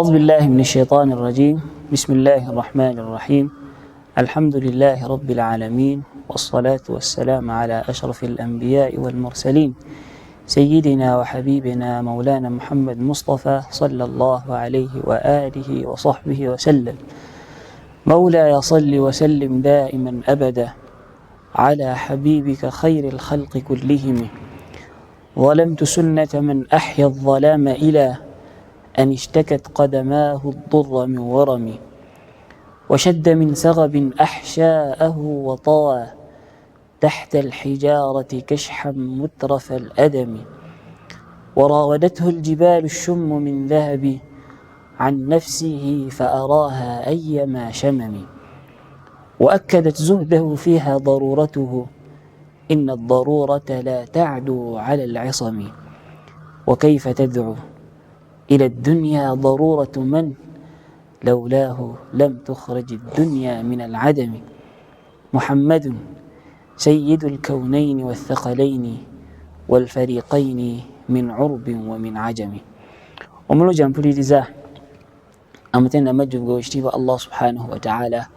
أعوذ بالله من الشيطان الرجيم. بسم الله الرحمن الرحيم. الحمد لله رب العالمين، والصلاة والسلام على أشرف الأنبياء والمرسلين، سيدنا وحبيبنا مولانا محمد مصطفى صلى الله عليه وآله وصحبه وسلم. مولاي صل وسلم دائما أبدا على حبيبك خير الخلق كلهم. ظلمت سنة من أحيا الظلام إلى أن اشتكت قدماه الضر من ورم، وشد من سغب أحشاءه وطوى تحت الحجارة كشحا مترف الأدم، وراودته الجبال الشم من ذهب عن نفسه فأراها أيما شمم، وأكدت زهده فيها ضرورته إن الضرورة لا تعدو على العصم، وكيف تدعو إلى الدنيا ضرورة من لولاه لم تخرج الدنيا من العدم. محمد سيد الكونين والثقلين والفريقين من عرب ومن عجم. Omulungi ampuliriza, amatenda amajjuvu gawekitiibwa Allah subhanahu wataala.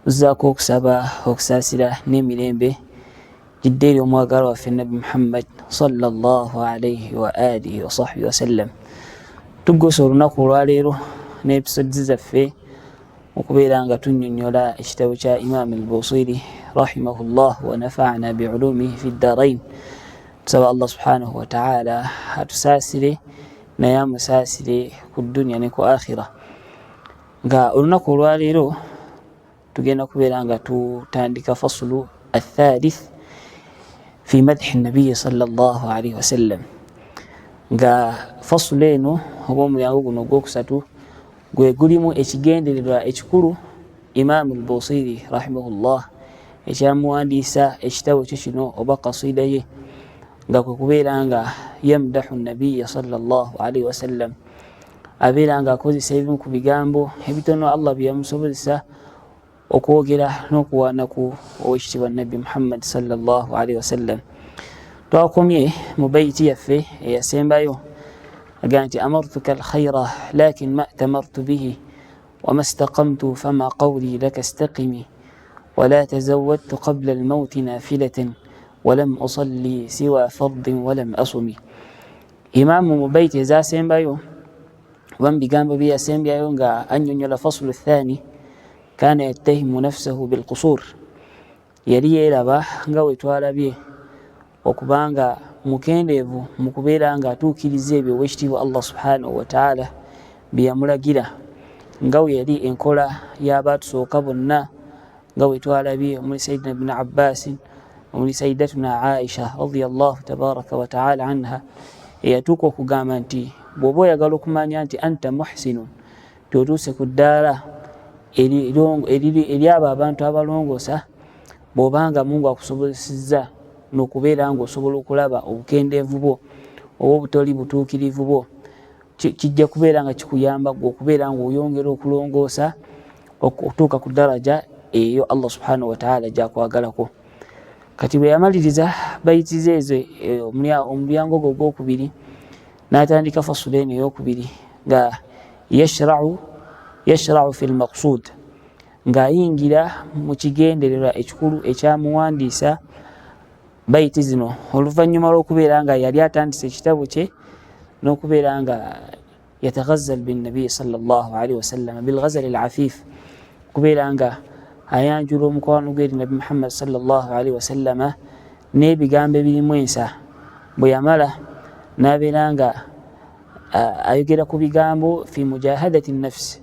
Tuzzaako okusaba okusaasira n'emirembe gidde eri omwagalwa waffe Nabbi Muhammad sallallahu alaihi wa alihi wasahbihi wasallam. Tuggosa olunaku olwaleero n'episodi zaffe okubeera nga tunnyonnyola ekitabo kya Imaam Albusiri rahimahullah wa nafaana biulumihi fi ddarain. Tusaba Allah subhanahu wataala atusaasire naye amusaasire ku dduniya ne ku akhira. Nga olunaku olwaleero tugenda kubeera nga tutandika fasulu athalith fi madhi nabiyi sallallahu alaihi wasallam, nga fasulu eno oba omulyango guno ogwokusatu gwe gulimu ekigendererwa ekikulu Imaamu Albusiri rahimahullah ekyamuwandiisa ekitabo kye kino oba kasida ye, nga kwe kubeera nga yamdahu nabiya sallallahu alaihi wasallam, abeera nga akozesa ebimu ku bigambo ebitono Allah bye yamusobozesa okwogera n'okuwaana ku owekitiibwa Nabbi Muhammad sallallahu alaihi wasallam. Twakomye mu baiti yaffe eyasembayo agamba nti amartuka alkhaira lakin ma tamartu bihi wama staqamtu fama qawli laka staqimi wala tazawadtu qabla almauti nafilatan walam usalli siwa fardin walam asumi. Imaamu mu baiti ezasembayo oba mu bigambo bye yasembyayo nga annyonnyola fasulu thani, kana yattahimu nafsahu bilqusur, yali yeeraba nga we twalabye okubanga mukendeevu mu kubeera nga atuukiriza ebyo owekitiibwa Allah subhanahu wataala bye yamulagira, nga we yali enkola y'abaatusooka bonna, nga we twalabye omuli Sayidina Bni Abbasin, omuli Sayidatuna Aisha radiallahu tabaraka wataala anha, eyatuuka okugamba nti bw'oba oyagala okumanya nti anta muhsinun, ti otuuse ku ddaala eri abo abantu abalongoosa, bw'obanga Mungu akusobozesezza n'okubeera ng'osobola okulaba obukendeevu bwo oba obutali butuukirivu bwo, kijja kubeera nga kikuyamba gwe okubeera ng'oyongera okulongoosa okutuuka ku daraja eyo Allah subhanahu wataala gyakwagalako. Kati bwe yamaliriza bayiti ze ezo, omulyango gwo ogwokubiri, n'atandika fasula eno eyokubiri nga yashrau fi lmaqsud, ng'ayingira mu kigendererwa ekikulu ekyamuwandiisa bayiti zino, oluvannyuma lw'okubeera nga yali atandise ekitabo kye n'okubeera nga yataghazal binnabiyi sallallahu alaihi wasallam bilghazali alafif, okubeera nga ayanjula omukwano gwe eri Nabbi Muhammad sallallahu alaihi wasallama n'ebigambo ebirimu ensa. Bwe yamala n'abeera nga ayogera ku bigambo fi mujahadati nafsi,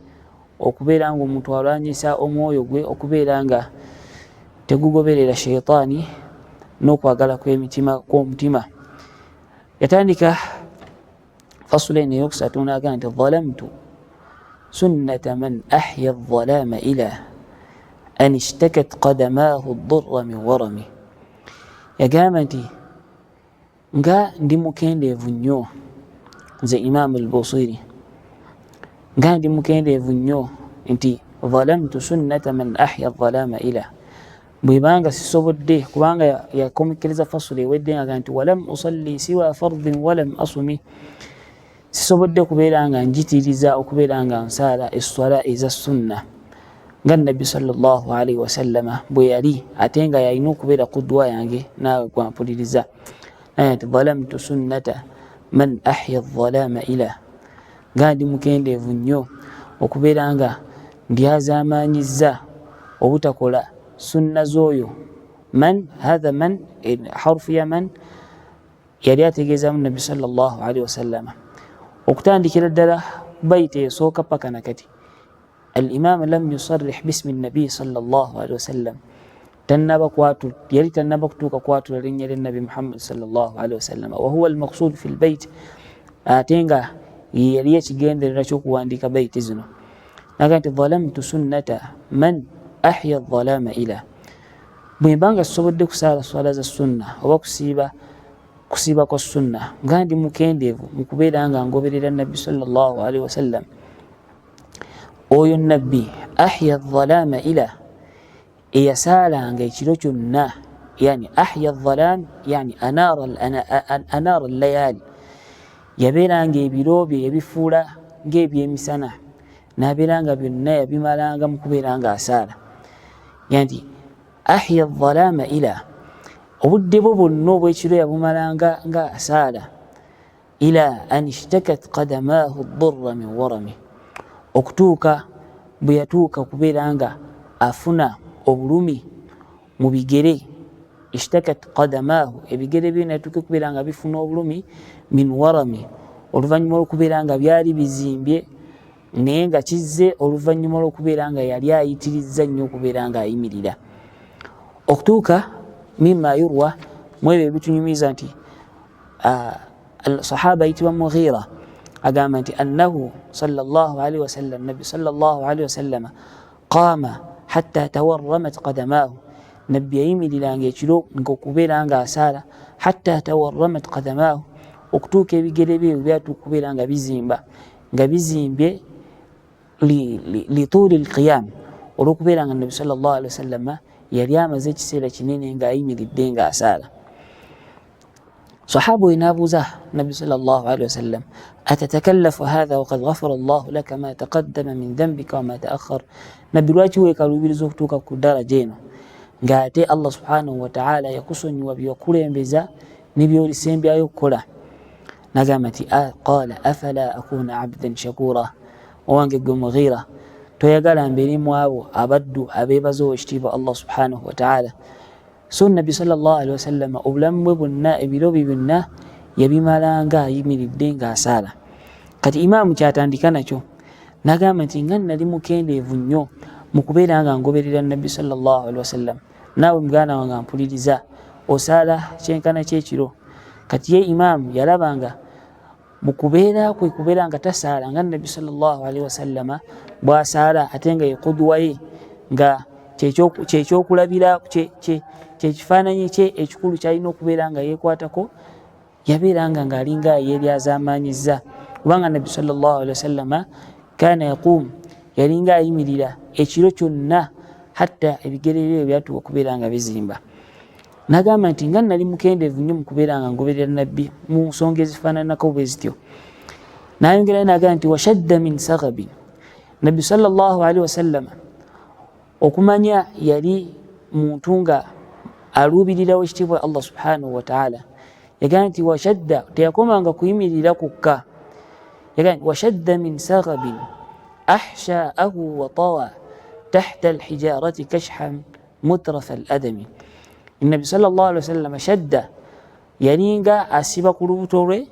okubeera nga omuntu alwanyisa omwoyo gwe okubeera nga tegugoberera sheitaani n'okwagala kw'omutima. Yatandika fasula eno eyokusatu n'agamba nti zalamtu sunnata man ahya aldhalama ila an ishtakat qadamahu ddurra min warami. Yagamba nti nga ndi mukendeevu nnyo nze Imaamu Albusiri, nga ndi mukendeevu nnyo nti zalamtu sunnata man ahya aldhalama ila, bwebanga sisobodde, kubanga yakomekkereza fasula ewedde nga nti walam usalli siwa fardin walam asumi, Sisobodde kubeera nga njitiriza okubeera nga nsaala esswala eza sunna nga Nabbi sallallahu alaihi wasallama bwe yali, ate nga yalina okubeera kudwa yange. Naawe gwampuliriza, naye nti dhalamtu sunnata man ahya dhalama ila, nga ndi mukendeevu nnyo okubeera nga ndyazaamaanyizza obutakola sunna z'oyo man hatha man harufu ya man yali ategeezamu Nabbi sallallahu alaihi wasallama. Okutandikira ddala bayita esooka paka nakati, al-imam lam yusarrih bismi nabi sallallahu alaihi wasallam, tannaba kwatu, yali tannaba kutuuka kwatula linnya lya Nabi Muhammad sallallahu alaihi wasallam, wa huwa al-maqsud fi al-bayt, ate nga yali ekigendererwa ky'okuwandiika baiti zino. Naga nti dhalamtu sunnata man ahya dhalama ila, bwe mba nga sisobodde kusaala swala za sunna oba kusiiba kusiiba kwa sunna, nga ndi mukendeevu mu kubeera nga ngoberera Nabbi sallallahu alaihi wasallam, oyo Nabbi ahya dhalama ila, eyasaalanga ekiro kyonna, yani ahya dhalam, yani anara layali, yabeeranga ebiro bye yabifuula ng'ebyemisana, n'abeera nga byonna yabimalanga mu kubeera nga asaala. Yani ahya dhalama ila, obudde bwe bwonna obw'ekiro yabumalanga nga asaala, ila an ishtakat qadamahu durra min warami, okutuuka bwe yatuuka kubeera nga afuna obulumi mu bigere. Ishtakat qadamahu, ebigere bye natuuka okubeera nga bifuna obulumi, min warami, oluvannyuma lw'okubeera nga byali bizimbye, naye nga kizze oluvannyuma lw'okubeera nga yali ayitirizza nnyo okubeera nga ayimirira. Okutuuka mima yurwa, mu ebyo ebitunyumiza nti sahaba ayitibwa Mughira agamba nti annahu sallallahu alaihi wasallam, Nabbi sallallahu alaihi wasallama qaama hatta tawarramat qadamahu, Nabbi yayimiriranga ekiro ngaokubeera nga asaala, hatta tawarramat qadamahu, okutuuka ebigere bye byatuuka okubeera nga bizimba, nga bizimbye lituuli lqiyam, olwokubeera nga Nabbi sallallahu alaihi wasallama yali amaze ekiseera kinene ng'ayimiridde ng'asaala. Sahaba oyo n'abuuza Nabbi sallallahu alaihi wasallam, atatakallafu hatha wakad ghafara llahu laka ma taqaddama min dhambika wama taakhar? Nabbi, lwaki weekaluubiriza okutuuka ku daraja eno ng'ate Allah subhanahu wataala yakusonyiwa byewakulembeza ne byolisembyayo okukola? Nagamba nti qala afala akuna abdan shakura, owange gwe Mughira, toyagala mbeere mu abo abaddu abeebaza owekitiibwa Allah subhanahu wataala? So Nabbi sallallahu alaihi wasallama obulamu bwe bwonna, ebiro bye byonna yabimalanga ayimiridde ng'asaala. Kati imaamu kyatandika nakyo nagamba nti nga nali mukendeevu nnyo mu kubeera nga ngoberera Nabbi sallallahu alaihi wasallam. Naawe muganda wange ampuliriza, osaala kyenkana kyekiro? Kati ye imaamu yalaba nga mu kubeera kwe kubeera nga tasaala nga Nabbi sallallahu alaihi wasallama bw'asaala, ate nga yekudwa ye nga kyekyokulabira, kyekifaananyi kye ekikulu kyalina okubeera nga yeekwatako, yabeera nga ng'alinga yeeryazaamaanyizza, kubanga Nabbi sallallahu alaihi wasallama kaana yaquum, yalinga ayimirira ekiro kyonna hatta ebigere bye byatuuka okubeera nga bizimba. Nagamba nti nga nali mukendeevu nnyo mu kubeera nga ngoberera Nabbi mu nsonga ezifaananako bwe zityo. Nayongerayo nagamba nti washadda min sagabin, Nabbi sallallahu alaihi wasallama okumanya yali muntu nga aluubirirawo ekitiibwa Allah subhanahu wataala. Yagamba nti washadda, teyakomanga kuyimirira kukka, yagamba nti washadda min sagabin ahshaahu watawa tahta alhijarati kashhan mutrafa al adami. Nabbi sallallahu alaihi wasallam shadda, yalinga asiba ku lubuto lwe,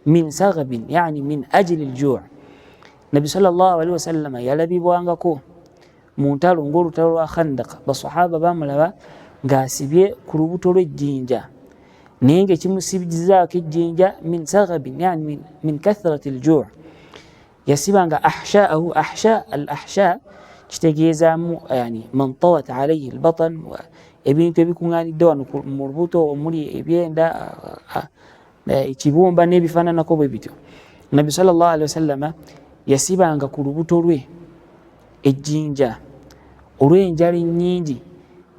min sagabin, yani min ajili ljuu. Nabbi sallallahu alaihi wasallam yalabibwangako mu ntalo ng'olutalo lwa Khandaka, basahaba bamulaba ng'asibye ku lubuto lw'ejjinja, naye nga ekimusibizaako ejjinja min sagabin, yani min kathrati ljuu, yasibanga ahshaahu. Ahsha, al ahsha kitegeezaamu yani man tawat alaihi albatan, ebintu ebikuŋŋaanidde wano mu lubuto omuli ebyenda, ekibumba n'ebifaananako bwe bityo. Nabbi sallallahu alaihi wasallama yasibanga ku lubuto lwe ejjinja olw'enjala ennyingi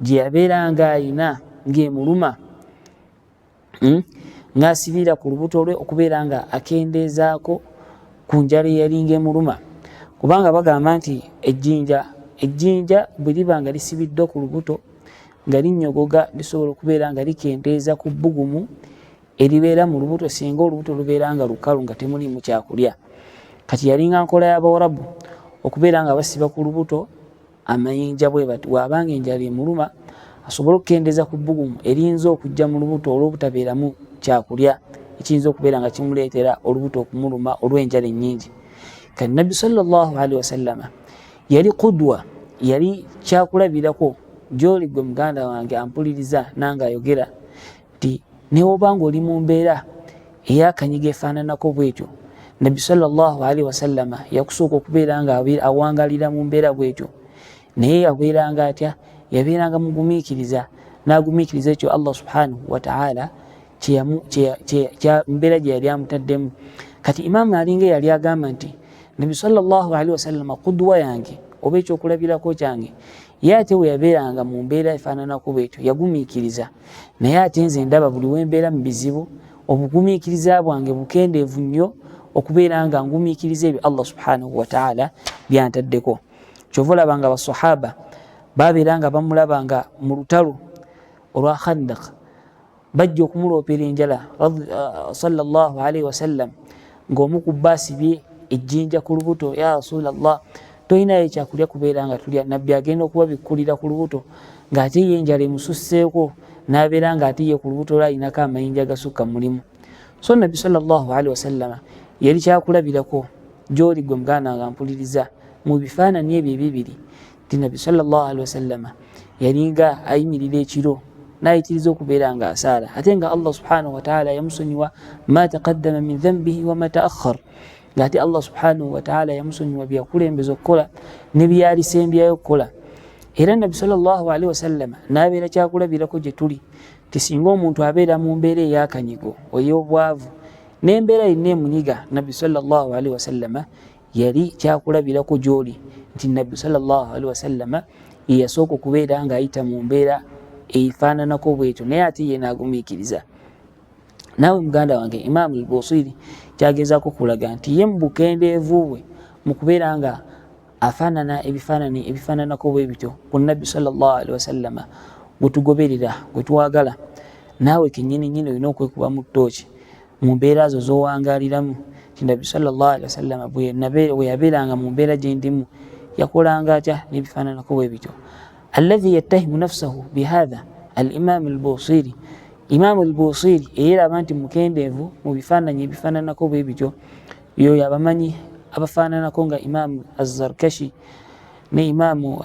gye yabeeranga ayina ng'emuluma, ng'asibira ku lubuto lwe okubeera nga akendeezaako. Ku njala eyalinga emuluma, kubanga bagamba nti ejjinja bwe liba nga lisibiddwa ku lubuto nga linnyogoga, lisobola okubeera nga likendeeza ku bbugumu eribeera mu lubuto, singa olubuto lubeera nga lukalu nga temuliimu kyakulya. Kati yalinga nkola y'Abawarabu okubeera nga basiba ku lubuto amayinja bwe bati, bw'abanga enjala emuluma asobole okukendeeza ku bbugumu eriyinza okujja mu lubuto olw'obutabeeramu kyakulya, ekiyinza okubeera nga kimuleetera olubuto okumuluma olw'enjala ennyingi. Kati Nabbi sallallahu alaihi wasallama yali kudwa, yali kyakulabirako gy'oli gwe muganda wange ampuliriza nange ayogera nti newoba nga oli mu mbeera eyakanyiga efaananako bwetyo, Nabbi sallallahu alaihi wasallama yakusooka okubeera nga awangalira mu mbeera bwetyo, naye yabeeranga atya? Yabeeranga mugumiikiriza, n'agumiikiriza ekyo Allah subhanahu wataala mbeera gye yali amutaddemu. Kati imaamu alinga yali agamba nti Nabbi sallallahu alaihi wasallama kudwa yange oba ekyokulabirako kyange, ye ate we yabeeranga mu mbeera efaananako bwetyo yagumiikiriza, naye ate nze ndaba buli wembeera mu bizibu obugumiikiriza bwange bukendeevu nnyo okubeera nga ngumiikiriza ebyo Allah subhanahu wataala byantaddeko. Kyova olaba nga basahaba babeera nga bamulaba nga mu lutalo olwa Khandak bajja okumuloopera enjala sallallahu alaihi wasallam, ng'omu ku bo asibye ejjinja ku lubuto, ya Rasulallah, tolinayo kyakulya kubeera nga tulya. Nabbi agenda okubabikkulira ku lubuto ng'ate ye enjala emususseeko, n'abeera ng'ate ye ku lubuto lwe alinako amayinja agasukka mulimu. So Nabbi sallallahu alaihi wasallama yali kyakulabirako gy'oli gwe muganda nga mpuliriza mu bifaananyi ebyo ebibiri, nti Nabbi sallallahu alaihi wasallama yalinga ayimirira ekiro n'ayitiriza okubeera nga asaala, ate nga Allah subhanahu wataala yamusonyiwa ma taqaddama min dhambihi wama taakhar, ng'ate Allah subhanahu wataala yamusonyiwa byeyakulembeza okukola ne byalisembyayo okukola. Era Nabbi sallallahu alaihi wasallama n'abeera kyakulabirako gye tuli nti singa omuntu abeera mu mbeera ey'akanyigo, ey'obwavu n'embeera yenna emunyiga, Nabbi sallallahu alaihi wasallama yali kyakulabirako gy'oli nti Nabbi sallallahu alaihi wasallama yeyasooka okubeera ng'ayita mu mbeera efaananako bwetyo, naye ate ye n'agumiikiriza. Naawe muganda wange, Imaamu Albusiri kyagezaako kulaga nti ye mu bukendeevu bwe mu kubeera nga afaanana ebifaananyi ebifaananako bwe bityo ku Nabbi sallallahu alaihi wasallama gwe tugoberera, gwe twagala, naawe kennyini nnyini olina okwekuba mu ttooki mu mbeera zo z'owangaaliramu nti Nabbi sallallahu alaihi wasallama bwe yabeeranga mu mbeera gye ndimu yakolanga atya n'ebifaananako bwe bityo. Alladhi yattahimu nafsahu bihadha al-Imam al-Busiri, Imam al-Busiri eyeraba nti mukendeevu mu bifaananyi ebifaananako bwe bityo, yoyo abamanyi abafaananako nga Imam Az-Zarkashi ne Imaamu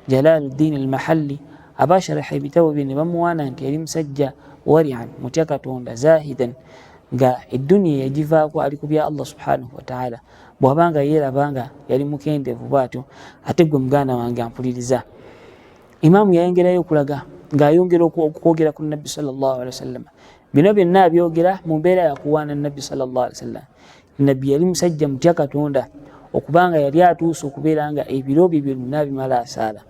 Jalaluddin al-Mahalli abasharaha ebitabo bye ne bamuwaana nti yali musajja warian, mutya Katonda, zahidan, nga edduniya yagivaako ali ku bya Allah subhanahu wataala. Bw'aba nga yeeraba nga yali mukendeevu bw'atyo, ate gwe muganda wange ampuliriza, imaamu yayongerayo okulaga ng'ayongera okwogera ku Nabbi sallallahu alaihi wasallam. Bino byonna abyogera mu mbeera yakuwaana Nabbi sallallahu alaihi wasallam. Nabbi yali musajja mutya Katonda, okubanga yali atuuse okubeera nga ebiro bye byonna bimala asaala.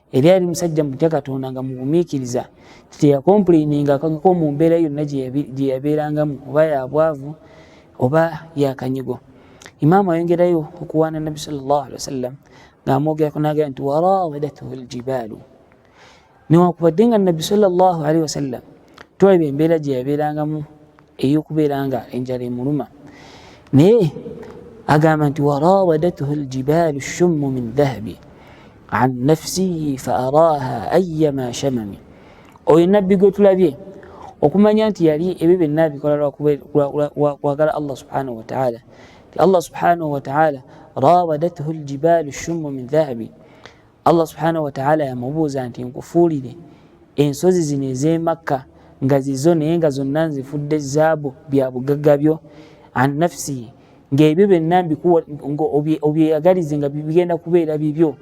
Era yali musajja mutya Katonda nga mugumiikiriza, teyakompuliningako mu mbeera yonna gye yabeerangamu, oba ya bwavu oba ya kanyigo. Imaamu ayongerayo okuwaana Nabbi sallallahu alaihi wasallam ng'amwogerako n'agamba nti warawadathu ljibaalu, newankubadde nga Nabbi sallallahu alaihi wasallam twalaba embeera gye yabeerangamu ey'okubeera nga enjala emuluma, naye agamba nti warawadathu ljibaalu shummu min dhahabi an nafsihi fa araha ayyama shamami. Oyo Nabbi gwe tulabye okumanya nti yali ebyo byonna abikola lwakwagala Allah subhanahu wataala, nti Allah subhanahu wataala rawadathu ljibaalu shummu min dhahabi, Allah subhanahu wataala yamubuuza nti nkufuulire ensozi zino ez'emakka nga zizo, naye nga zonna nzifudde zaabu bya bugagga byo, an nafsihi, ng'ebyo byonna obyeyagalize nga bigenda kubeera bibyo.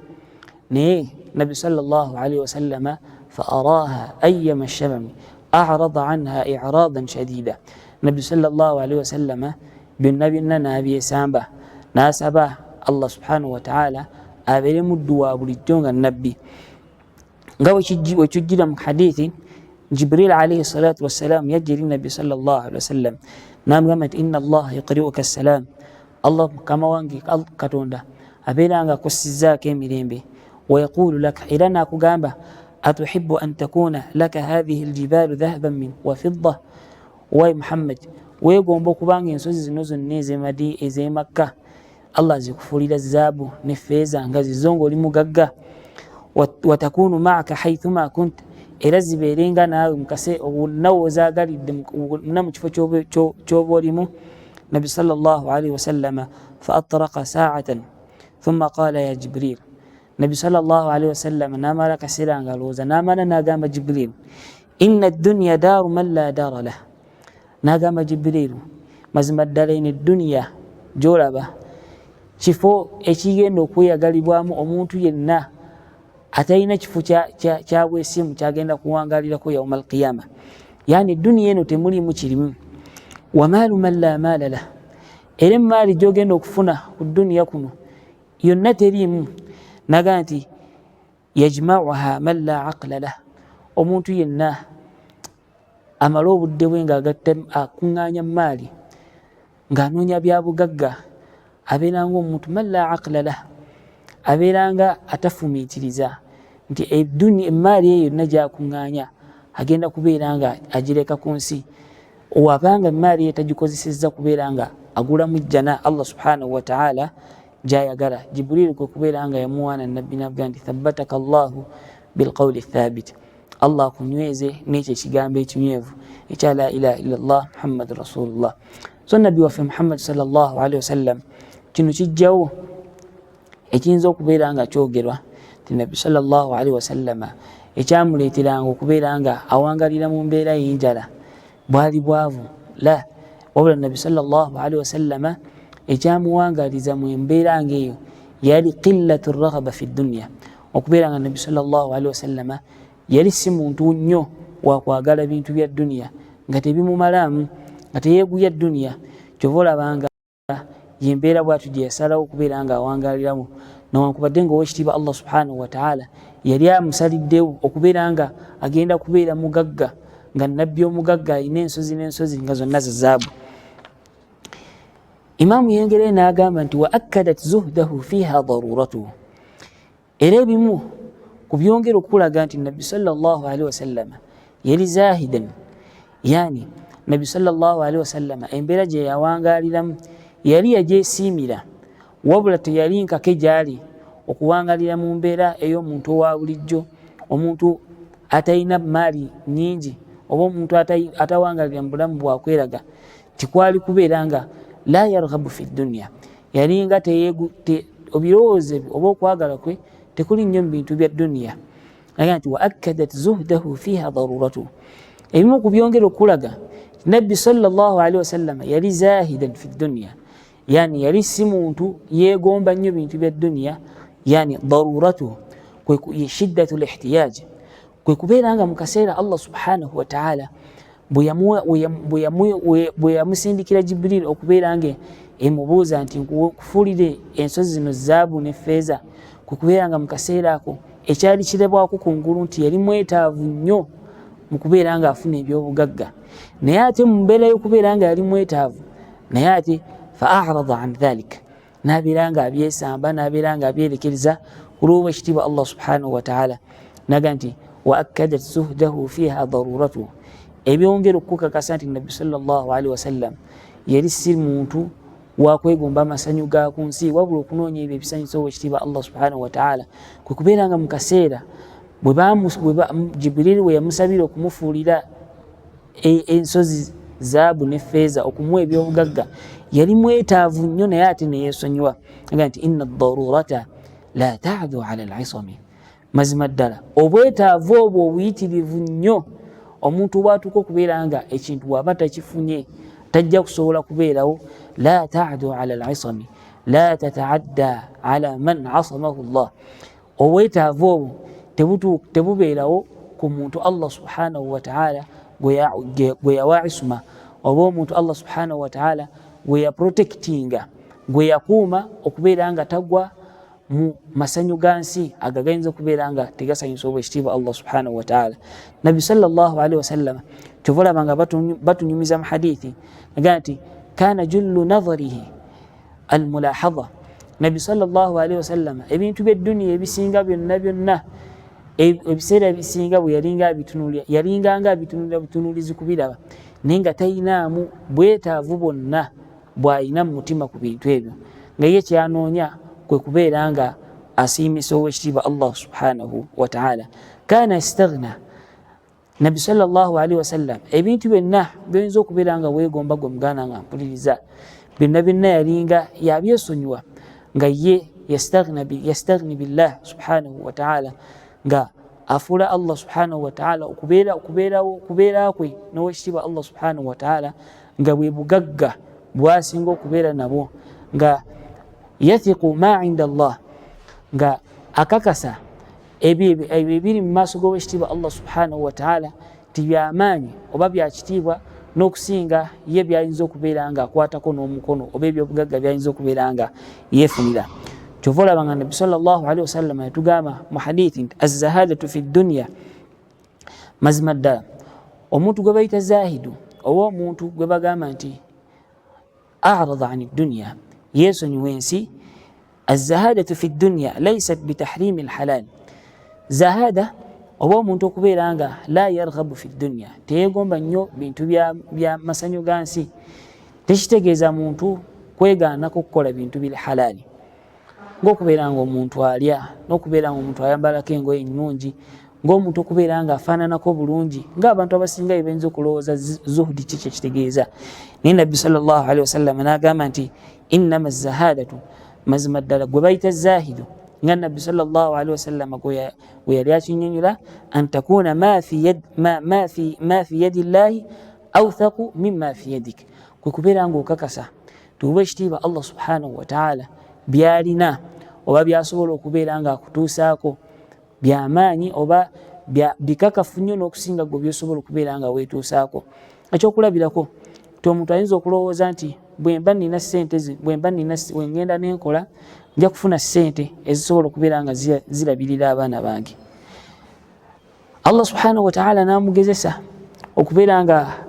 Naye Nabbi sallallahu alaihi wasallama fa araha ayyama shamami arada anha iradan shadida, Nabbi sallallahu alaihi wasallama byonna byonna n'abyesamba n'asaba Allah subhanahu wataala abeere muddu wa bulijjo nga Nabbi, nga bwe kijjira mu hadithi Jibril alaihi salatu wassalam yajja eri Nabbi sallallahu alaihi wasallam n'amugamba nti inna Allaha yuqri'uka assalam. Allah mukama wange Katonda abeera nga akussizzaako emirembe. Wayaqulu laka, era n'akugamba, atuhibbu an takuna laka hathihi ljibaalu dhahaban min wa fidda. Wayi Muhammad, weegomba okubanga ensozi zino zonna ezemadi ezemakka Allah zikufuulira zaabu ne feeza nga zizo ng'oli mugagga? Watakunu maaka haithuma kunta, era zibeerenga naawe mukase wonna wozaagalidde, wonna mu kifo ky'oba olimu. Nabbi sallallahu alaihi wasallama faatraqa saatan thumma qala ya Jibril. Nabbi sallallahu alaihi wasallama n'amala akaseera nga alowooza, n'amala n'agamba Jibril, inna dduniya daaru man la daara lah. N'agamba Jibriilu, mazima ddala eno edduniya gy'olaba kifo ekigenda okweyagalibwamu omuntu yenna atalina kifo kya bwesimu kyagenda kuwangalirako yauma alqiyama. Yani edduniya eno temulimu kirimu. Wamaalu man la maala lah, era emaali gyogenda okufuna ku dduniya kuno yonna teriimu. Naga nti yajmauha man la aqla lah, omuntu yenna amale obudde bwe ng'agatta akuŋŋaanya maali ng'anoonya bya bugagga abeera nga omuntu man la aqla lah, abeera nga atafumiitiriza nti emaali eyo yonna gyakuŋŋaanya agenda kubeera nga agireka ku nsi, wabanga emaali eyo tagikozesezza kubeera nga agulamu jjana Allah subhanahu wataala gyayagala. Jibriilu kwe kubeera nga yamuwaana Nabbi navuga nti thabbataka llahu bilqawli thabit, Allah akunyweze n'ekyo ekigambo ekinywevu ekya la ilaha illallah Muhammadu rasulullah. So Nabbi waffe Muhammad sallallahu alaihi wasallam, kino kijjawo ekiyinza okubeera nga kyogerwa nti Nabbi sallallahu alaihi wasallama ekyamuleeteranga okubeera nga awangalira mu mbeera y'enjala bwali bwavu. La, wabula Nabbi sallallahu alaihi wasallama ekyamuwangaliza mu embeera ngaeyo yali qillatu raghaba fi dunya, okubeera nga Nabbi sallallahu alaihi wasallama yali si muntu nnyo wakwagala bintu bya duniya nga tebimumalaamu, nga teyeeguya duniya. Kyova olabanga yembeera bwatu gye yasalawo okubeera nga awangaliramu, newankubadde nga owekitiibwa Allah subhanahu wataala yali amusaliddewo okubeera nga agenda kubeera mugagga, nga nabbi omugagga alina ensozi n'ensozi nga zonna za zaabu. Imaamu yengere n'agamba nti wa akkadat zuhdahu fiha daruratuhu, era ebimu ku byongera okukulaga nti Nabbi sallallahu alaihi wasallama yali zahidan, yani Nabbi sallallahu alaihi wasallama embeera gye yawangaliramu yali yagyesiimira, wabula teyali nkake gyali okuwangalira mu mbeera ey'omuntu owa bulijjo, omuntu atalina maali nyingi oba omuntu atawangalira mu bulamu bwakweraga. Tikwali kubeera nga la yarghabu fi dunya, yalinga ebirowoozo ebyo oba okwagala kwe tekuli nnyo mu bintu bya duniya. Aga nti wa akkadat zuhdahu fiha daruratuhu, ebimu ku byongera okulaga Nabbi sallallahu alaihi wasallama yali zahidan fi dunya, yani yali si muntu yeegomba nnyo bintu bya duniya, yani daruratuhu shiddatu lihtiyaj, kwe kubeera nga mu kaseera Allah subhanahu wataala bwe yamusindikira Jibril okubeera nga emubuuza nti nkufuulire ensozi zino zaabu ne feeza, kwe kubeera nga mu kaseera ako ekyali kirabwako ku ngulu nti yali mwetaavu nnyo mu kubeera nga afuna ebyobugagga, naye ate mu mbeera y'okubeera nga yali mwetaavu, naye ate fa arada an dhalik, n'abeera nga abyesamba, n'abeera nga abyerekereza ku lw'obwekitiibwa Allah subhanahu wataala. Naga nti wa akkadat zuhdahu fiha daruratuhu, ebyongera okukakasa nti Nabbi sallallahu alaihi wasallam yali si muntu wakwegomba amasanyu ga ku nsi, wabula okunoonya ebyo ebisanyusa owekitiibwa Allah subhanahu wataala, kwe kubeera nga mu kaseera Jibriili we yamusabira okumufuulira ensozi zaabu ne feeza okumuwa ebyobugagga, yali mwetaavu nnyo, naye ate neyeesonyiwa. Aga nti inna darurata la tadu ala lisami, mazima ddala obwetaavu obwo obuyitirivu nnyo omuntu bwatuuka okubeera nga ekintu waba takifunye tajja kusobola kubeerawo. La tadu ala lisami la tataadda ala man asamahu llah, obwetaavu obwo tebubeerawo ku muntu Allah subhanahu wataala gwe yawa isma, oba omuntu Allah subhanahu wataala gwe yaprotectinga, gwe yakuuma okubeera nga tagwa mu masanyu ga nsi ago agayinza okubeera nga tegasanyusa obwekitiibwa Allah subhanahu wataala. Nabbi sallallahu alaihi wasallama kyova olaba nga batunyumiza mu hadithi aga nti kana jullu nadharihi Almulahadha, Nabbi sallallahu alaihi wasallama ebintu by'edduniya ebisinga byonna byonna, ebiseera ebisinga bwe yalinga abitunulira, yalinganga abitunulira butunulizi kubiraba, naye nga talinaamu bwetaavu bwonna bw'alina mu mutima ku bintu ebyo, nga ye kyanoonya kwe kubeera nga asiimisa owekitiibwa Allah subhanahu wataala. Kana yastaghna Nabbi sallallahu alaihi wasallam, ebintu byonna byoyinza okubeera nga weegomba gwe muganda nga mpuliriza, byonna byonna yalinga yabyesonyiwa, nga ye yastaghni billah subhanahu wataala, nga afuula Allah subhanahu wataala okubeera kwe n'owekitiibwa Allah subhanahu wataala nga bwe bugagga bwasinga okubeera nabwo, nga yathiqu ma inda Allah, nga akakasa ebyo ebiri mu maaso g'owekitiibwa Allah subhanahu wataala ti byamaanyi oba byakitiibwa n'okusinga ye byayinza okubeera nga akwatako n'omukono oba ebyobugagga byayinza okubeera nga yeefunira. Kyova olaba nga Nabbi sallallahu alaihi wasallama yatugamba mu hadithi nti azzahadatu fi dunya, mazima ddala omuntu gwe bayita zahidu oba omuntu gwe bagamba nti arada ani dunya, yeesonyiwa ensi. Azahadatu fi dunya laisat bitahrimi lhalal, zahada oba omuntu okubeera nga la yarghabu fi dunya, teyegomba nnyo bintu bya masanyu ga nsi, tekitegeeza muntu kwegaanako kukola bintu biri halaali, ngaokubeera nga omuntu alya n'okubeera nga omuntu ayambalako engoye ennungi, ng'omuntu okubeera nga afaananako bulungi, ng'abantu abasinga bye bayinza okulowooza zuhudi ki kyekitegeeza. Naye Nabbi sallallahu alaihi wasallam n'agamba nti innama zahadatu, mazima ddala gwe bayita zahidu, nga Nabbi sallallahu alaihi wasallam gwe yali akinyonyola, an takuna ma fi yadi llahi awthaku mimma fi yadik, kwe kubeera ng'okakasa tuwe ekitiibwa Allah subhanahu wataala byalina oba byasobola okubeera nga akutuusaako byamaanyi oba bikakafu nnyo n'okusinga gwe byosobola okubeera nga weetuusaako. Ekyokulabirako ti omuntu ayinza okulowooza nti bwemba nina sente bwemba nina wengenda nenkola nja kufuna sente ezisobola okubeera nga zirabirira abaana bange. Allah subhanahu wataala n'amugezesa okubeera nga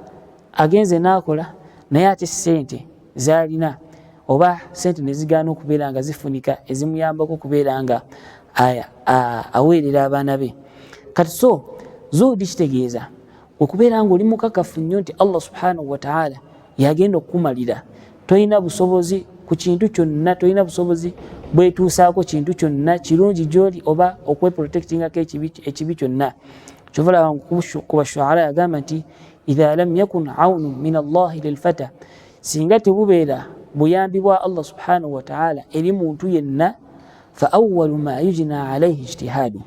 agenze n'akola, naye ate sente zalina oba sente nezigaana okubeera nga zifunika ezimuyambako okubeera nga aweerera abaana be. Kati so zuhudi kitegeeza okubeera nga oli mukakafu nnyo nti Allah subhanahu wataala yagenda okukumalira, tolina busobozi ku kintu kyonna, tolina busobozi bwetuusaako kintu kyonna kirungi gyoli oba okweprotectingako ekibi kyonna. Kyova olaba ku bashuara yagamba nti idha lam yakun aunu min allahi lilfata, singa tebubeera buyambi bwa Allah subhanahu wataala eri muntu yenna, fa awalu ma yujna alaihi ijtihadu,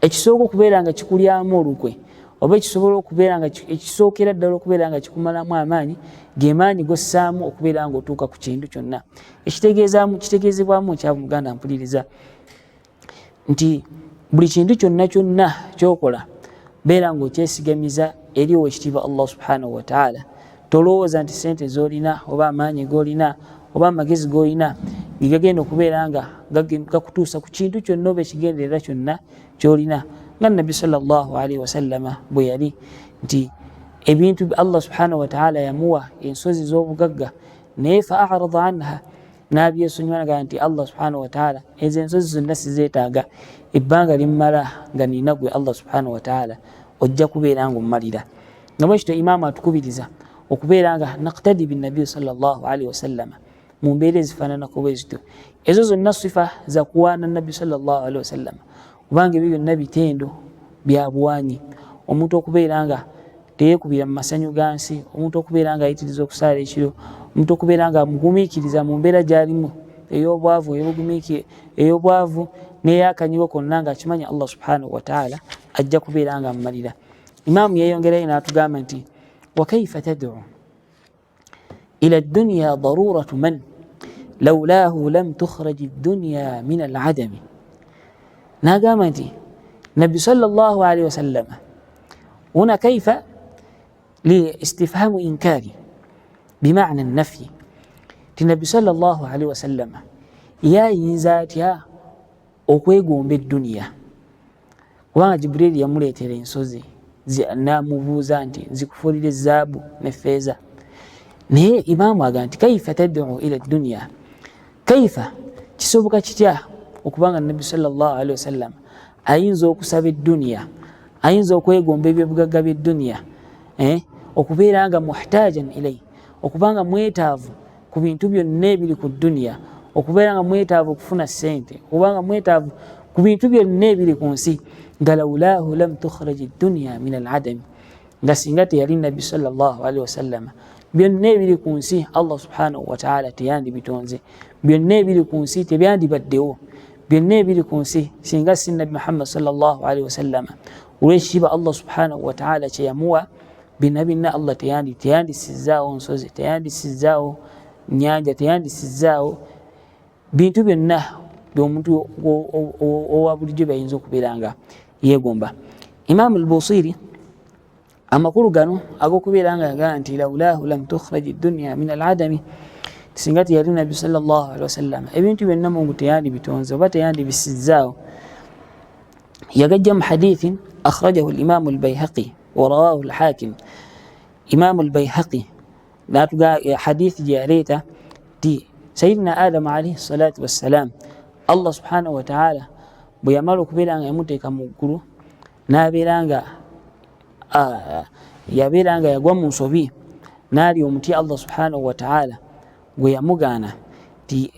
ekisooka okubeera nga kikulyamu olukwe oba ekisobola okubeera nga ekisookera ddala okubeera nga kikumalamu amaanyi gemaanyi gossaamu okubeera nga otuuka ku kintu kyonna. Ekitegeezaamu kitegeezebwamu nkyabu muganda mpuliriza nti buli kintu kyonna kyonna kyokola beera ng'okyesigamiza eri owekitiibwa Allah subhanahu wataala. Tolowooza nti sente z'olina oba amaanyi g'olina oba amagezi g'olina gegagenda okubeera nga gakutuusa ku kintu kyonna oba ekigendererwa kyonna ky'olina, nga Nabbi sallallahu alaihi wasallama bwe yali nti ebintu Allah subhanahu wataala yamuwa ensozi z'obugagga, naye fa arada anha, n'abyesonyiwa nagaa nti Allah subhanahu wataala ezo ensozi zonna sizeetaaga, ebbanga limmala nga nina gwe Allah subhanahu wataala ojja kubeera nga ommalira. Nga bwekityo imaamu atukubiriza okubeera nga naktadi binnabiyi sallallahu alaihi wasallama mu mbeera ezifaananako bwe zityo. Ezo zonna sifa za kuwaana Nabbi sallallahu alaihi wasallama, kubanga ebyo byonna bitendo bya buwanyi. Omuntu okubeera nga teyeekubira mu masanyu ga nsi, omuntu okubeera nga ayitiriza okusaala ekiro, omuntu okubeera nga amugumiikiriza mu mbeera gy'alimu ey'obwavu, ey'obwavu n'eyakanyigo konna, ng'akimanya Allah subhanahu wataala ajja kubeera nga amumalira. Imaamu yeeyongerayo n'atugamba nti wa kaifa tad'u ila dunya daruratu man laulahu lam tukhraj dunya min aladami, n'agamba nti Nabbi sallallahu alaihi wasallama huna kaifa liistifhamu inkari bimana nafyi, ti Nabbi sallallahu alaihi wasallama yayinza atya okwegomba edduniya, kubanga Jiburiri yamuleetera ensozi namubuuza nti nzikufuulira ezaabu ne feeza. Naye imaamu agamba nti kaifa tad'u ila dunya, Kaifa, kisoboka kitya okubanga Nabbi sallallahu alaihi wasallam ayinza okusaba edduniya, ayinza okwegomba ebyobugagga by'edduniya, okubeera nga muhtajan ilai, okubanga mwetaavu ku bintu byonna ebiri ku dduniya, okubeera nga mwetaavu okufuna ssente, okubanga mwetaavu ku bintu byonna ebiri ku nsi, nga laulahu lam tukhraj dduniya min al adami, nga singa teyali Nabbi sallallahu alaihi wasallam byonna ebiri ku nsi Allah subhanahu wataala teyandibitonze, byonna ebiri ku nsi tebyandibaddewo, byonna ebiri ku nsi singa si Nabbi Muhammad sallallahu alaihi wasallam, olw'ekitiibwa Allah subhanahu wataala kyeyamuwa byonna byonna Allah teyandisizaawo nsozi, teyandisizaawo nyanja, teyandisizaawo bintu byonna omuntu owa bulijjo byayinza okubeera nga yeegomba. Imaamu al-Busiri amakulu gano ag'okubeera nga yagamba nti laulahu lam tukhraj dunya min al-adami, singa teyali Nabbi sallallahu alaihi wasallam ebintu byonna Mungu teyandibitonze oba teyandibisizaawo, yagajja mu hadithin akhrajahu al-Imamu al-Bayhaqi wa rawahu al-Hakim. Imamu al-Bayhaqi natuga hadithi gye yaleeta nti Sayidina Adamu alaihi salatu wassalam, Allah subhanahu wataala bwe yamala okubeera nga yamuteeka mu ggulu, n'abeera nga yabeera nga yagwa mu nsobi n'alya omuti Allah subhanahu wataala gwe yamugaana, nti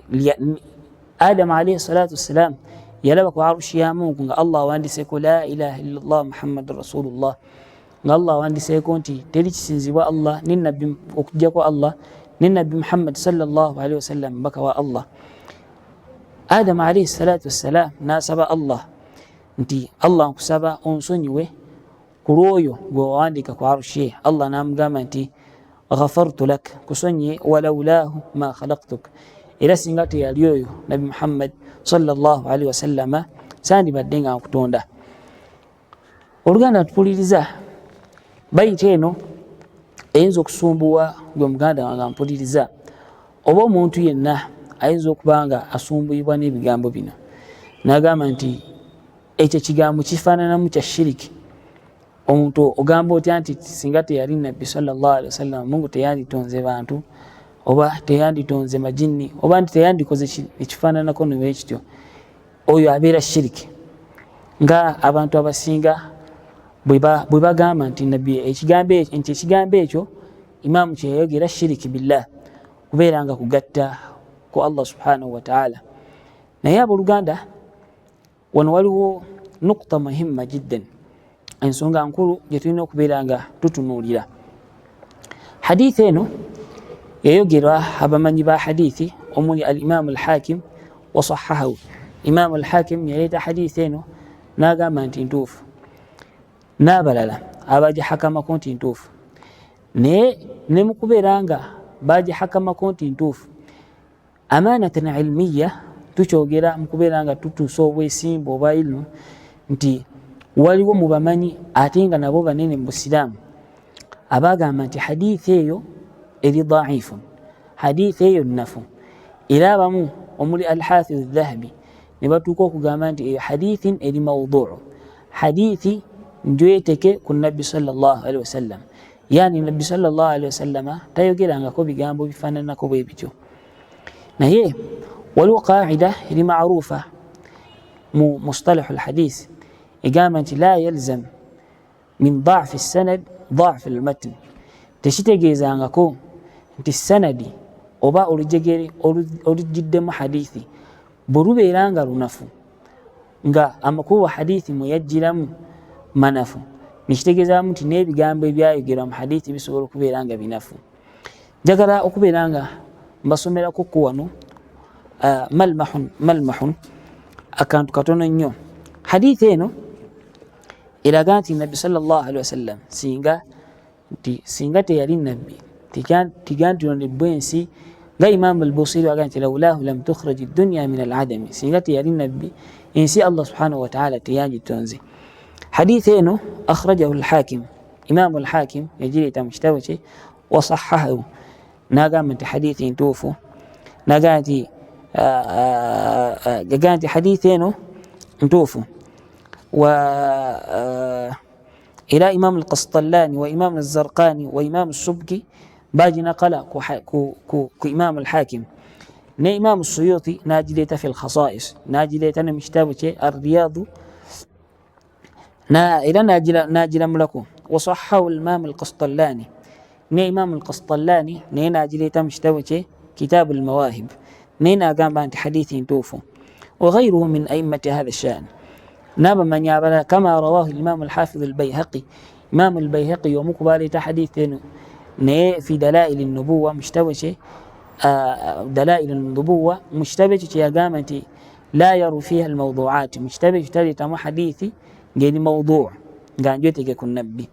Adamu alaihi salatu wassalam yalaba ku arushi ya Mungu nga Allah awandiseeko la ilaha illallah Muhammadun rasulullah, nga Allah awandiseeko nti teri kisinzibwa Allah ne nabbi okuggyako Allah ne Nabbi Muhammad sallallahu alaihi wasallam mbaka wa Allah. Adamu alaihi salatu wassalam n'asaba Allah nti Allah nkusaba onsonyiwe ku lw'oyo gwe wawandiika ku arushi ye. Allah n'amugamba nti ghafartu lak, kusonyiye, walaulahu ma khalaktuk, era singa teyali oyo Nabbi Muhammad sallallahu alaihi wasallama sandibadde nga nkutonda. Oluganda ntupuliriza bayita eno eyinza okusumbuwa gwe muganda wange ampuliriza, oba omuntu yenna ayinza okuba nga asumbuyibwa n'ebigambo bino n'agamba nti ekyo kigambo kifaananamu kya shiriki. Omuntu ogamba otya nti singa teyali Nabbi sallallahu alaihi wasallam Mungu teyanditonze bantu oba teyanditonze majinni oba nti teyandikoze ekifaananako newekityo, oyo abeera shiriki. Nga abantu abasinga bwe bagamba nti nabbi nti ekigambo ekyo imaamu kyeyayogera shiriki billah, kubeera nga kugatta ku Allah subhanahu wataala. Naye abooluganda, wano waliwo nukta muhimma jiddan, ensonga nkulu gye tulina okubeera nga tutunuulira. Hadithi eno yayogerwa abamanyi ba hadithi omuli al-Imamu al-Hakim wasahahahu. Imamu al-Hakim yaleeta hadithi eno n'agamba nti ntuufu, n'abalala abagihakamako nti ntuufu. Naye ne mu kubeera nga bagihakamako nti ntuufu, amanatan ilmiya tukyogera mu kubeera nga tutuusa obwesimbu obwa ilmu nti waliwo mu bamanyi ate nga nabo banene mu busiraamu abagamba nti hadithi eyo eri daifu, hadithi eyo nnafu. Era abamu omuli Alhafidh Dhahabi ne batuuka okugamba nti eyo hadithi eri mauduu, hadithi njweteke ku Nabbi sallallahu alaihi wasallam, yani Nabbi sallallahu alaihi wasallama tayogerangako bigambo bifaananako bwe bityo. Naye waliwo qaida eri marufa mu mustalahu lhadith egamba nti la yalzam min dafi sanad dafi lmatn, tekitegeezangako nti sanadi oba olujegere olujjiddemu hadithi bwe lubeera nga lunafu, nga amakubo hadithi mwe yajjiramu manafu, nekitegeezaamu nti n'ebigambo ebyayogerwa mu hadithi bisobola okubeera nga binafu. Njagala okubeera nga mbasomerako ku wano malmahun malmahun akantu katono nnyo. Hadithi eno eraga nti Nabbi sallallahu alaihi wasallam singa teyali nabbi tiganditondebwa ensi, nga Imamu al-Busiri agamba nti laulahu lam tukhraj dunya min al-adami, singa teyali nabbi ensi Allah subhanahu wataala teyangitonze. Hadithi eno akhrajahu al-Hakim, Imamu al-Hakim yagireeta mu kitabo kye wasahahahu, n'agamba nti hadithi ntuufu, n'agamba nti hadithi eno ntuufu. Wa era Imamu al-Qastallani wa Imamu al-Zarqani wa Imamu al-Subki baginakala ku Imamu al-Hakim. Ne Imaamu Suyuti n'agireeta fi lkhasais, n'agireeta ne mu kitabu kye Arriyadu, era n'agiramulako. Wasahahu Limamu Alkastallani, ne Imamu Alkastallani naye n'agireeta mu kitabo kye Kitabu Lmawahib, naye n'agamba nti hadithi ntuufu. Waghairuhu min aimmati hatha shan, n'abamanyi abalala, kama rawahu Limamu Alhafidh Albaihaqi. Imamu Albaihaqi y'omu ku baleeta hadithi eno naye fi dalaili nubuwa, mu kitabo kye Dalaili Nubuwa. Mu kitabo ekyo kyeyagamba nti la yaru fiha almawduat, mu kitabo ekyo taleetamu hadithi ng'eri mauduu, nga njwetege ku nabbi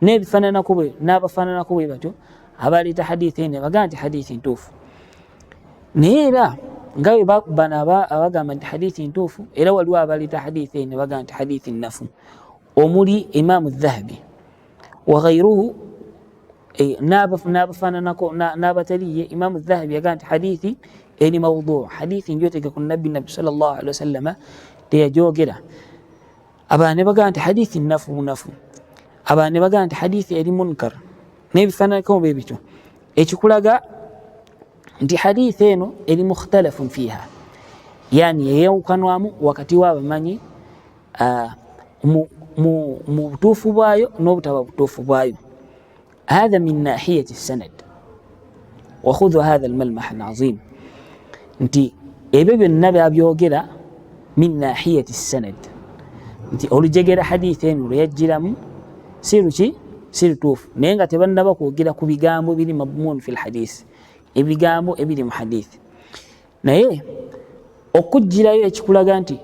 n'ebifaananako bwe n'abafaananako bwe batyo abaleeta hadithi eno bagamba nti hadithi ntuufu. Naye era nga bwe bano abagamba nti hadithi ntuufu, era waliwo abaleeta hadithi eno bagamba nti hadithi nnafu, omuli Imaamu Dhahabi waghairuhu, n'abafaananako n'abatali ye. Imaamu Dhahabi yagamba nti hadithi eri mauduu, hadithi njwetege ku nabbi, nabbi sallallahu alaihi wasallama teyajogera. Abalala ne bagamba nti hadithi nnafu bunafu, abalala ne bagamba nti hadithi eri munkar n'ebifaananako bwe bityo, ekikulaga nti hadithi eno eri mukhtalafun fiha, yani eyawukanwamu wakati w'abamanyi mu butuufu bwayo n'obutaba butuufu bwayo. Hatha min nahiyati sanad, wakhudhu hatha almalmah alazim, nti ebyo byonna babyogera min nahiyati sanad, nti olujegera hadithi eno lweyajjiramu si luki, si lutuufu, naye nga tebannaba kwogera ku bigambo biri madmun fi lhadisi, ebigambo ebiri mu hadithi. Naye okugirayo ekikulaga nti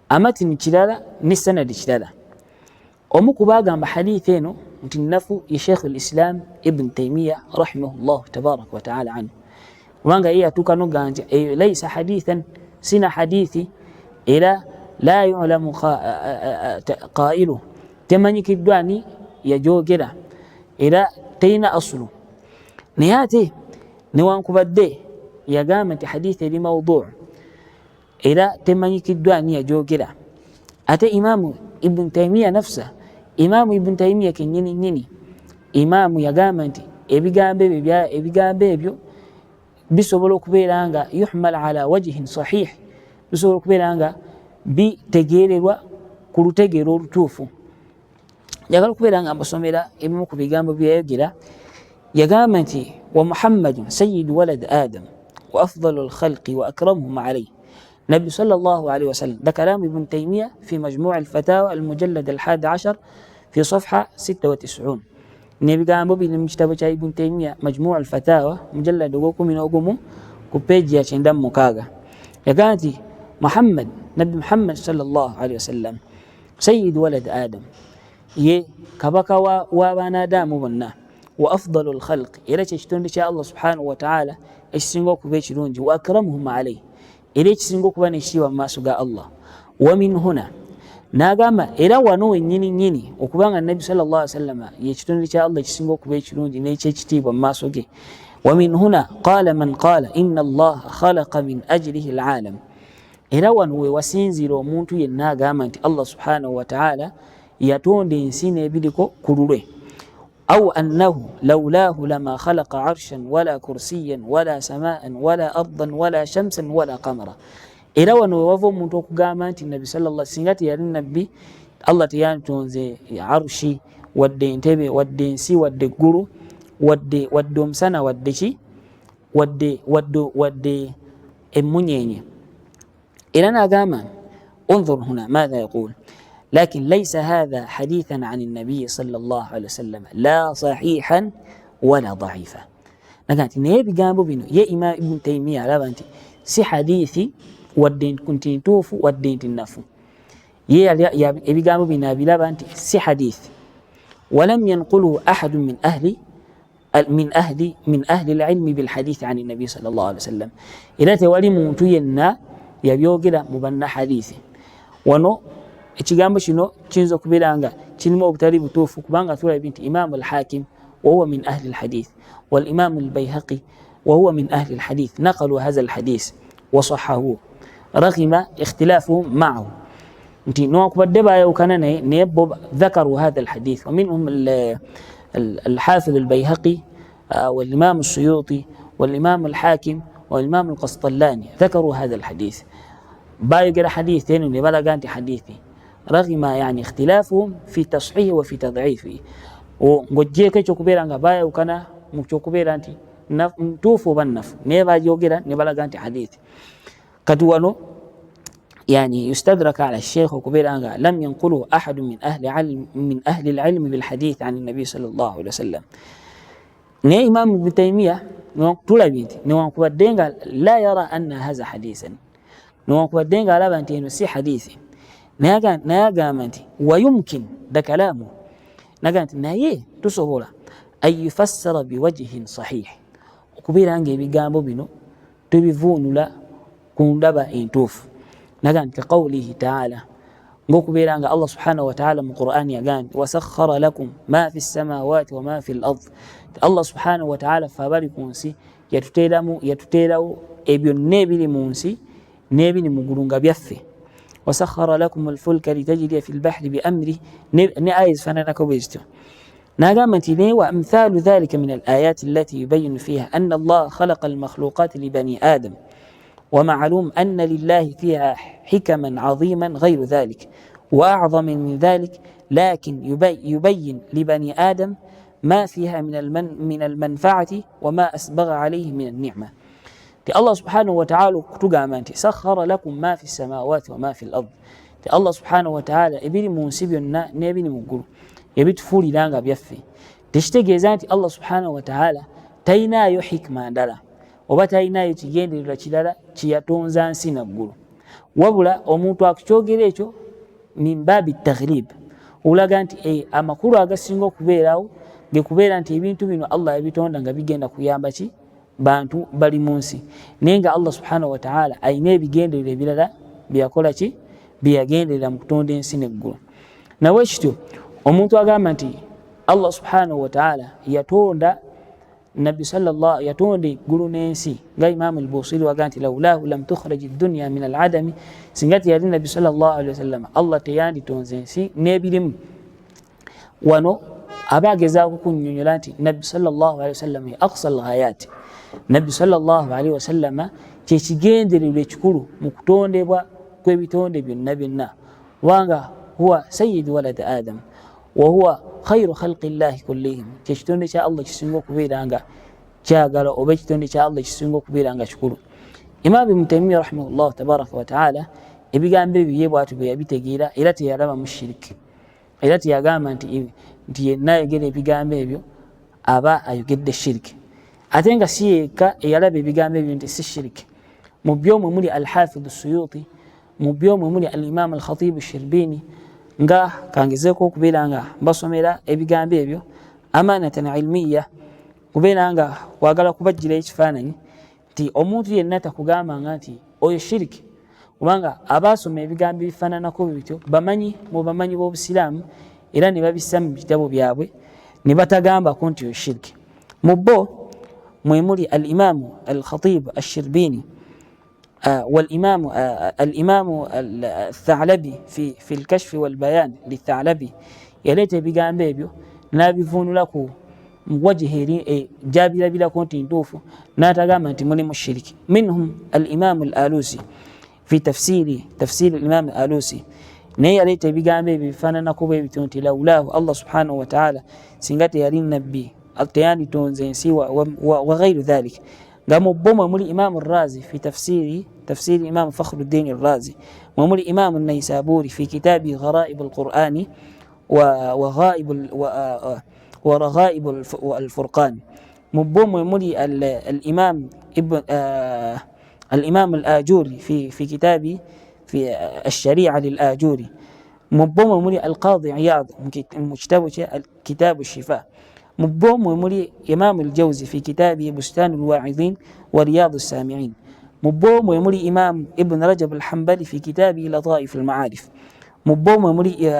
amatini kirala ne sanadi kirala, omu ku baagamba hadithi eno nti nnafu ye Sheikh Lislam Ibn Taimiya rahimahullahu tabaraka wataala anhu, kubanga ye yatuuka noga nti eyo laisa hadithan, sina hadithi, era la yulamu qailu, temanyikiddwa ani yajogera, era terina asulu. Naye ate newankubadde yagamba nti hadithi eri mauduu era temanyikiddwa ani yajogera, ate Imaamu Ibn Taimiya nafsa, Imaamu Ibn Taimiya kenyini nyini imaamu yagamba nti ebigambo ebyo bisobola okubeera nga yuhmal ala wajihin sahih, bisobola okubeera nga bitegeererwa ku lutegeero olutuufu. Njagala okubeera nga mbasomera ebimu ku bigambo byeyayogera. Yagamba nti wa Muhammadun sayidu walad Adam wa afdalu lkhalqi wa akramuhum alayh, nabbi sallallahu alaihi wasallam. Da kalamu Ibn Taymiya fi majmuu alfatawa almujallad 11 fi safha 96, n'ebigambo biri mu kitabo kya Ibn Taymiya Majmuu alfatawa, mujallad ogw'11, ku peegi ya 96. Yagamba nti Muhammad, nabbi Muhammad sallallahu alaihi wasallam, sayidu walad Adam, ye kabaka w'abaana Adamu bonna, wa afdalu lkhalqi, era kyekitonde kya Allah subhanahu wataala ekisinga okuba ekirungi, wa akramuhum alaihi, era ekisinga okuba nekitiibwa mu maaso ga Allah. Wa min huna, n'agamba era wano wennyini nnyini, okubanga nabbi sallallahu alaihi wasallama yekitonde kya Allah ekisinga okuba ekirungi n'ekyekitiibwa mu maaso ge, wa min huna qala man qala inna Allaha khalaqa min ajlihi alalam, era wano we wasinziira omuntu yenna agamba nti Allah subhanahu wataala yatonda ensi n'ebiriko ku lulwe, au annahu laulahu lama khalaqa arshan wala kursiyan wala samaan wala ardan wala shamsan wala qamara. Era wano wewava omuntu okugamba nti nabbi sallallahu, singa teyali nabbi, Allah teyantonze arushi, wadde entebe, wadde ensi, wadde eggulu, wadde omusana, wadde ki, wadde emmunyenye. Era n'agamba, unzur huna madha yaqul, lakin laisa hatha hadithan an nabiyi sallallahu alaihi wasallam la sahihan wala daifa. Naga nti naye ebigambo bino ye Imam Ibn Taimiya alaba nti si hadithi, wadde nti ntuufu wadde nti nnafu. Ye ebigambo bino abiraba nti si hadithi. Walam yanquluhu ahadun min ahli lilmi bilhadithi an nabiyi sallallahu alaihi wasallam, era tewali muntu yenna yabyogera mu banna hadithi. Wano ekigambo kino kiyinza okubeera nga kirimu obutali butuufu, kubanga tulabye nti Imamu Alhakim wahuwa min ahli lhadith walimamu Albaihaqi wahuwa min ahli lhadith naqalu hatha lhadith wasahahu raghima ikhtilafuhum maahu, nti newankubadde bayawukana naye, naye bo dhakaru hatha lhadith, waminhum الحافظ البيهقي والإمام السيوطي والإمام الحاكم. والإمام القسطلاني ذكروا هذا الحديث. بايقرا حديث eno ne balaga nti hadithi raghima yani ikhtilafuhum fi tashihi wa fi tad'ifi, ng'oggyeeko ekyokubeera nga bayawukana mu kyokubeera nti ntuufu oba nnafu, naye bagyogera ne balaga nti hadithi. Kati wano yani yustadraka ala sheikh okubeera nga lam yanquluhu ahadu min ahli lilmi bilhadith an nabi sallallahu alaihi wasallam. Naye Imamu Ibnu Taimiya tulabye nti newankubadde nga la yara anna haza hadithan, newankubadde nga alaba nti eno si hadithi, naye agamba nti wayumkin da kalaamu, naga nti naye tusobola an yufassara biwajhin sahih, okubeera nga ebigambo bino tubivuunula ku ndaba entuufu. Naga nti kaqaulihi taala, ngaokubeera nga Allah subhanahu wataala mu Qur'ani yagamba nti wasakhara lakum ma fi samawati wama fi l ard. Allah subhanahu wataala fe abali ku nsi yatuteerawo ebyonna ebiri mu nsi n'ebiri mu ggulu nga byaffe. Wasakhara lakum alfulka litajriya fi lbahri biamri, ne aya ezifaananako bwe zityo. Nagamba nti naye wa amthalu dhalika min alayati allati yubayinu fiha anna Allah khalaqa almakhluqati libani adam ومعلوم أن لله فيها حكما عظيما غير ذلك وأعظم من ذلك، لكن يبين لبني آدم ما فيها من المنفعة وما أسبغ عليه من النعمة. الله سبحانه وتعالى kutugamba nti sakhara lakum ma fi samawati wa ma fi l-ard, ti Allah subhanahu wataala ebiri mu nsi byonna n'ebiri mu ggulu ebitufuulira nga byaffe. Tekitegeeza nti Allah subhanahu wataala talinaayo hikima ndala oba talinaayo kigendererwa kirala kyeyatonza nsi naggulu, wabula omuntu akukyogera ekyo min baabi taghrib, olaga nti amakulu agasinga okubeerawo gekubeera nti ebintu bino Allah yabitonda nga bigenda kuyamba ki bantu bali mu nsi, naye nga Allah subhanahu wataala alina ebigendererwa ebirala byeyakola ki byeyagenderera mu kutonda ensi neggulu. Nawe kityo omuntu agamba nti Allah subhanahu wataala yatonda nabbi sallallahu yatonda eggulu n'ensi, nga Imaamu Albusiri waga nti laulahu lam tukhraj dunya min aladami, singa teyali nabbi sallallahu alaihi wasallam Allah teyanditonze ensi n'ebirimu. Wano aba agezaako kunnyonnyola nti nabbi sallallahu alaihi wasallam ye aqsa alghayat, nabbi sallallahu alaihi wasallama kyekigendererwa ekikulu mu kutondebwa kw'ebitonde byonna byonna, kubanga huwa sayidu waladi adam wa huwa khairu khalqi llahi kullihim, kyekitonde kya Allah kisinga okubeera nga kyagala oba ekitonde kya Allah kisinga okubeera nga kikulu. Imaamu Ibnu Taimiya rahimahullahu tabaraka wataala ebigambo ebyo ye bwatyo bwe yabitegeera, era teyalabamu shiriki, era teyagamba nti yenna ayogera ebigambo ebyo aba ayogedde shiriki, ate nga si yekka eyalaba ebigambo ebyo nti si shiriki. Mu byomwe muli Alhafidhu Suyuti, mu byomwe muli Alimamu Alkhatibu Shirbini, nga kangezeeko okubeera nga mbasomera ebigambo ebyo amanatan ilmiya, kubeera nga kwagala kubajjirayo ekifaananyi nti omuntu yenna takugambanga nti oyo shiriki, kubanga abaasoma ebigambo ebifaananako bityo bamanyi mu bamanyi b'obusiraamu era ne babissa mu bitabo byabwe ne batagambako nti oyo shiriki. Mu bo mwe muli Alimamu Alkhatib Ashirbini والإمام الإمام الثعلبي في الكشف والبيان للثعلبي, yaleeta ebigambo ebyo n'abivuunulaku wajihi eri gyabirabirako nti ntuufu, n'atagamba nti mulimu shiriki. Minhum Alimamu Al alusi fi tafsiri Alimamu Alusi, naye yaleeta ebigambo ebyo bifaananako bwe bityo nti laulahu Allah subhanahu wataala singa teyali nabbi teyanditonze ensi wa ghairu dhalik. Nga mu bo mwe muli Imamu Razi fi tafsiri Imamu Fakhruddin Razi, mwe muli Imamu Naisaburi fi kitabi gharaibu lqurani wa raghaibu alfurqan, mu bo mwe muli الإمام الآجوري في كتابه في الشريعة للآجوري، mu bo mwe muli Alqadi Iyad mu kitabo kye Kitabu Shifa, mu bo mwe muli Imamu Aljawzi fi kitabihi Bustanu lwaidin wa Riyadu Samiin, mu bo mwe muli Imamu Ibn Rajab Alhambali fi kitabihi Lataif Almaarif, mu bo mwe muli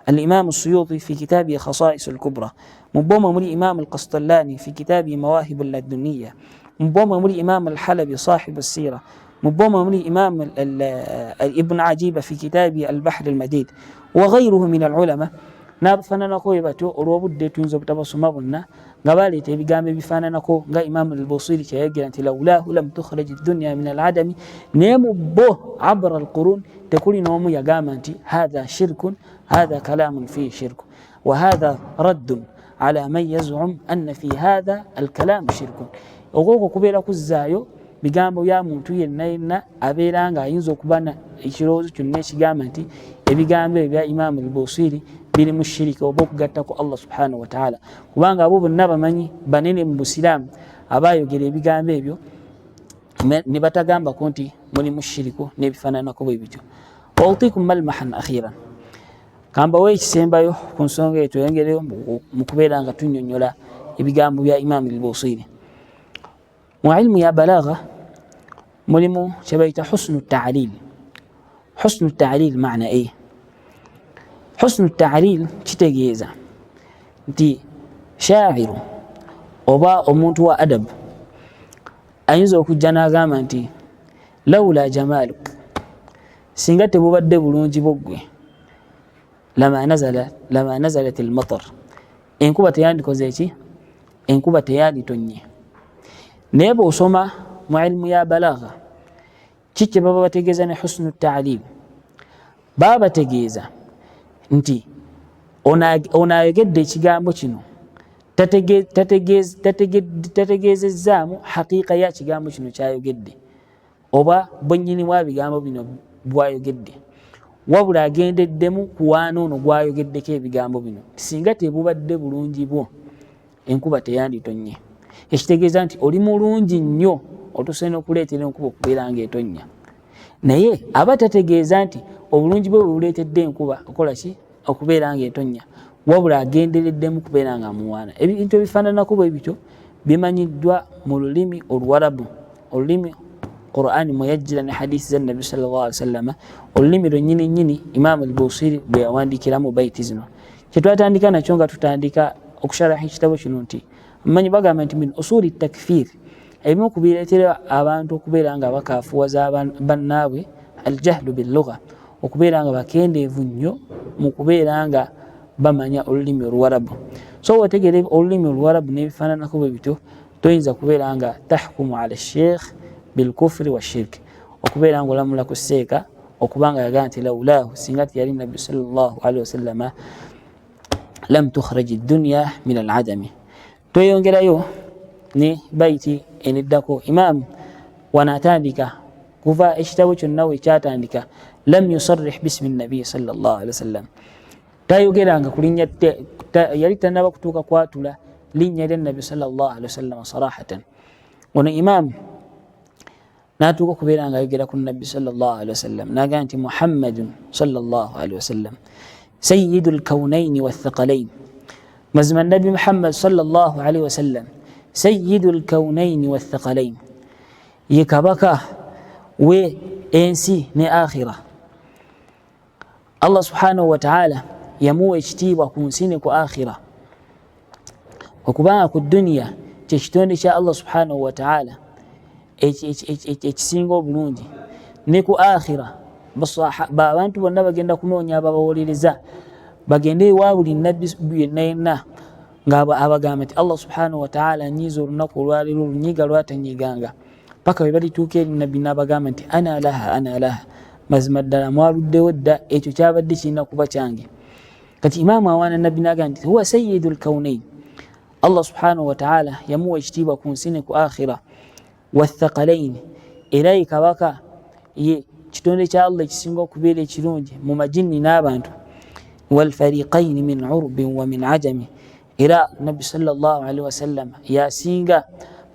الإمام السيوطي في كتابه خصائص الكبرى، mu bo mwe muli إمام القسطلاني في كتابه مواهب اللدنية، mu bo mwe muli إمام الحلبي صاحب السيرة، mu bo mwe muli إمام ابن عجيبة في كتابه البحر المديد وغيره من العلماء. N'abafaananako bwe batyo, olw'obudde tuyinza obutabasoma bonna, nga baleeta ebigambo ebifaananako nga Imaamu Albusiri kyeyayogera nti laulahu lam tukhraj dunya min aladami. Naye mu bo abra alqurun tekuli n'omu yagamba nti hatha shirkun, hatha kalamun fihi shirku, wa hatha raddun ala man yazum anna fi hatha alkalamu shirkun. Okwokwo kubeera kuzzaayo bigambo bya muntu yenna yenna abeera nga ayinza okuba ekirowoozo kyonna ekigamba nti ebigambo ebyo bya Imaamu Albusiri biri mu shirika oba okugattako Allah subhanahu wataala, kubanga abo bonna bamanyi banene mu busiraamu abayogera ebigambo ebyo ne batagambako nti mulimu shiriku n'ebifaananako bwe bityo. Wautikum malmahan akhiran, kambawo ekisembayo ku nsonga eyo, tweyongereyo mu kubeera nga tunyonyola ebigambo bya Imaamu Albusiri. Mu ilmu ya balagha mulimu kyebayita husnu talil. Husnu talil maana e husnu talil kitegeeza nti shairu oba omuntu wa adabu ayinza okujja n'agamba nti laula jamaluk, singa tebubadde bulungi bwoggwe, lama nazalat almatar, enkuba teyandikoze eki, enkuba teyanditonye. Naye bw'osoma mu ilmu ya balagha, ki kye baba bategeeza ne husnu taalim? Baba bategeeza nti ono ayogedde ekigambo kino tategeezezzaamu haqiqa ya kigambo kino kyayogedde oba bwennyini bwa bigambo bino bwayogedde, wabula agendeddemu kuwaana ono gwayogeddeko ebigambo bino. Singa tebubadde bulungi bwo, enkuba teyanditonye. Ekitegeeza nti oli mulungi nnyo otuuse n'okuleetera enkuba okubeera nga etonnya, naye aba tategeeza nti obulungi bwe bwe buleetedde enkuba okola ki, okubeera nga etonnya, wabula agendereddemu kubeera nga amuwaana. Ebintu ebifaananako bwe bityo bimanyiddwa mu lulimi Oluwarabu, olulimi Qur'ani mweyajjira ne hadisi za Nabbi sallallahu alaihi wasallama, olulimi lwennyini nnyini Imaamu Albusiri bwe yawandiikiramu baiti zino. Kyetwatandika nakyo nga tutandika okusharaha ekitabo kino nti manyi bagamba nti min usuli takfir, ebimu ku bireetera abantu okubeera nga bakafuwaza bannaabwe, aljahlu billugha, okubeera nga bakendeevu nnyo mu kubeera nga bamanya olulimi Oluwarabu. So wetegeera olulimi Oluwarabu n'ebifaananako bwe bityo, toyinza kubeera nga tahkumu ala sheikh bilkufri wa shirk, okubeera nga olamula ku seeka okubanga yagamba nti laulahu, singa teyali Nabbi sallallahu alaihi wasallama, lam tukhraj dunya min aladami. Tweyongerayo ne baiti eneddako. Imam wanaatandika kuva ekitabo kyonna we kyatandika, lam yusarih bismi nabiyi sallallahu alaihi wasallam, tayogeranga ku linnya, yali tanaba kutuuka kwatula linnya lya Nabbi sallallahu alaihi wasallam sarahatan. Ono imam natuuka okubeera nga ayogera ku Nabbi sallallahu alaihi wasallam, nagamba nti Muhammadun sallallahu alaihi wasallam sayidu lkaunaini wathaqalain. Mazima Nabbi Muhammad sallallahu alaihi wasallam sayidu lkaunaini wathaqalain, ye kabaka we ensi ne akhira. Allah subhanahu wataala yamuwa ekitiibwa ku nsi ne ku akhira, okubanga ku duniya kyekitonde kya Allah subhanahu wataala ekisinga obulungi, ne ku akhira abantu bonna bagenda kunoonya ababawolereza, bagende ewa buli nabbi yenna yenna nga abagamba nti Allah subhanahu wataala anyiiza olunaku olwaleero olunyiga lwatanyiganga, paka bwe balituuka eri nabbi n'abagamba nti ana laha, ana laha, mazima ddala mwaluddewo dda, ekyo kyabadde kirina kuba kyange. Kati imaamu awaana nabbi n'agamba nti huwa sayidu lkaunain, Allah subhanahu wataala yamuwa ekitiibwa ku nsi ne ku akhira, wathaqalain, era ye kabaka, ye kitonde kya Allah ekisinga okubeera ekirungi mu majinni n'abantu, walfariqaini min urbin wa min ajami, era Nabbi sallallahu alaihi wasallam yasinga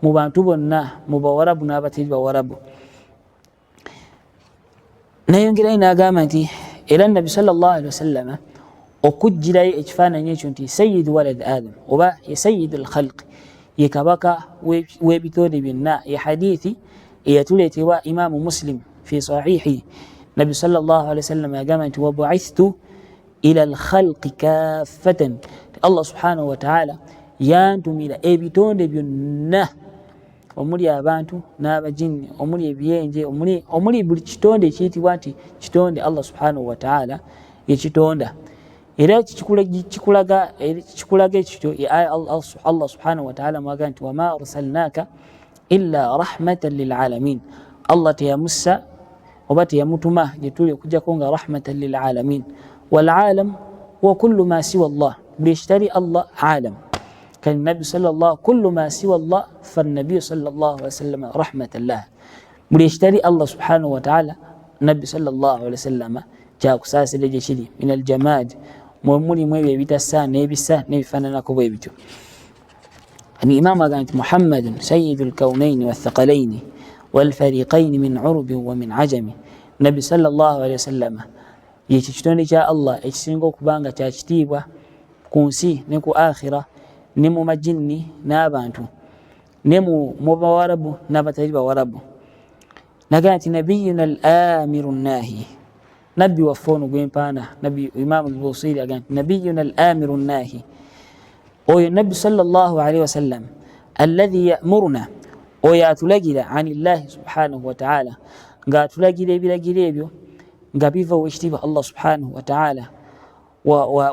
mu bantu bonna, mu bawarabu n'abateri bawarabu. Nayongerayo n'agamba nti era Nabbi sallallahu alaihi wasallama okugirayo ekifaananyi ekyo nti sayidu walad Adam oba ye sayidu lkhalqi, ye kabaka w'ebitonde byonna, ye hadithi eyatuleetebwa Imaamu Muslim fi sahihi. Nabbi sallallahu alaihi wasallam yagamba nti wabuithtu ila lkhalqi kaffatan, Allah subhanahu wataala yantumira ebitonde byonna, omuli abantu n'abajinni, omuli ebiyenje, omuli buli kitonde ekiyitibwa nti kitonde, Allah subhanahu wataala yekitonda. Era kikulaga ekityo Allah subhanahu wataala mwaga nti wama arsalnaka illa rahmatan lilalamin. Allah teyamussa oba teyamutuma gyetuli okujjako nga rahmatan lilalamin. Walalam wa kullu ma siwa llah, buli ekitali Allah alam. Kani nabbi sallallahu kullu ma siwa llah fannabiyu sallallahu alaihi wasallam rahmatan lah, buli ekitali Allah subhanahu wataala nabbi sallallahu alaihi wasallama kyakusaasira gye kiri. Min aljamad, mulimu ebyo ebitasa n'ebisa n'ebifaananako bwe bityo. Imaamu agamba nti Muhammadun sayidu lkaunaini wathaqalaini walfariqaini min urubin wa min ajami. Nabbi sallallahu alaihi wasallama yekyo kitonde kya Allah ekisinga okuba nga kyakitiibwa ku nsi ne ku akhira, ne mu majinni n'abantu, ne mu bawarabu n'abatali bawarabu. Nagamba nti nabiyuna al amiru nahi, nabbi waffe ono gwempaana. Nabbi Imamu Lbusiri agamba nti nabiyuna al amiru nahi, oyo nabbi sallallahu alaihi wasallam alladhi yamuruna, oyo atulagira ani llahi subhanahu wataala, ng'atulagira ebiragiro ebyo nga biva wekitiibwa Allah subhanahu wataala,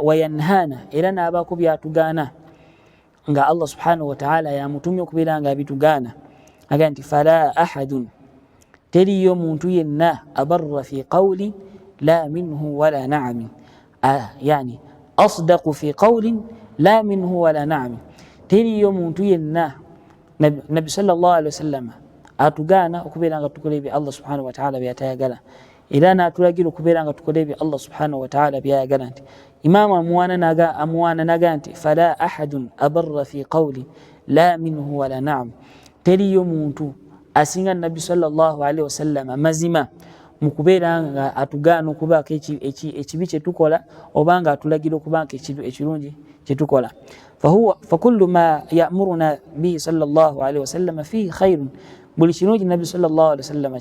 wayanhana, era n'abaako byatugaana nga Allah subhanahu wataala yamutumye okubeera nga abitugaana. Agamba nti fala ahadun, teriyo muntu yenna, abarra fi qawlin la minhu wala naamin, yani asdaqu fi qawlin la minhu wala naamin, teriyo muntu yenna. Nabbi sallallahu alaihi wasallama atugaana okubeera nga tukola ebyo Allah subhanahu wataala byatayagala, era natulagira okubeera nga tukola ebyo Allah subhanahu wataala byayagala. Nti imaamu amuwaana naga nti fala ahadun abarra fi qawli la minhu wala naam, teriyo muntu asinga nabbi sallallahu alaihi wasallama mazima mu kubeera nga atugaana okubaako ekibi kyetukola oba nga atulagira okubaako ekirungi kyetukola. Fakullu ma yamuruna bihi sallallahu alaihi wasallama fihi khairun, buli kirungi nabbi sallallahu alaihi wasallama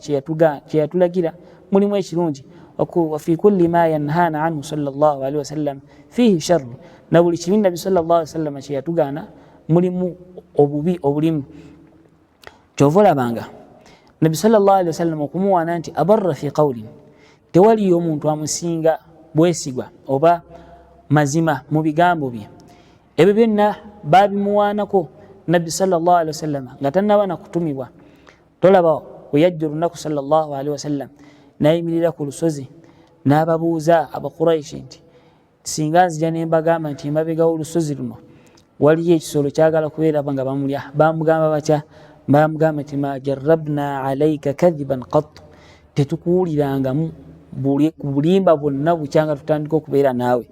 kyeyatulagira mulimu ekirungi. Wafi kulli ma yanhana anhu sallallahu alaihi wasallam fihi sharru, na buli kibi nabbi sallallahu alaihi wasallama kyeyatugaana mulimu obubi obulimu. Kyova olabanga nabbi sallallahu alaihi wasallam okumuwaana nti abarra fi qawlin, tewaliyo omuntu amusinga bwesigwa oba mazima mu bigambo bye. Ebyo byonna babimuwaanako nabbi sallallahu alaihi wasallam nga tannaba nakutumibwa. Tolaba weyajja olunaku sallallahu alaihi wasallam nayimirira ku lusozi n'ababuuza Abakuraishi nti singa nzija ne mbagamba nti emabega w'olusozi luno waliyo ekisolo kyagala kubeera nga bamulya, bamugamba batya? Bamugamba nti ma jarabna alaika kadhiban qat, tetukuwulirangamu bulimba bwonna bukyanga tutandika okubeera naawe.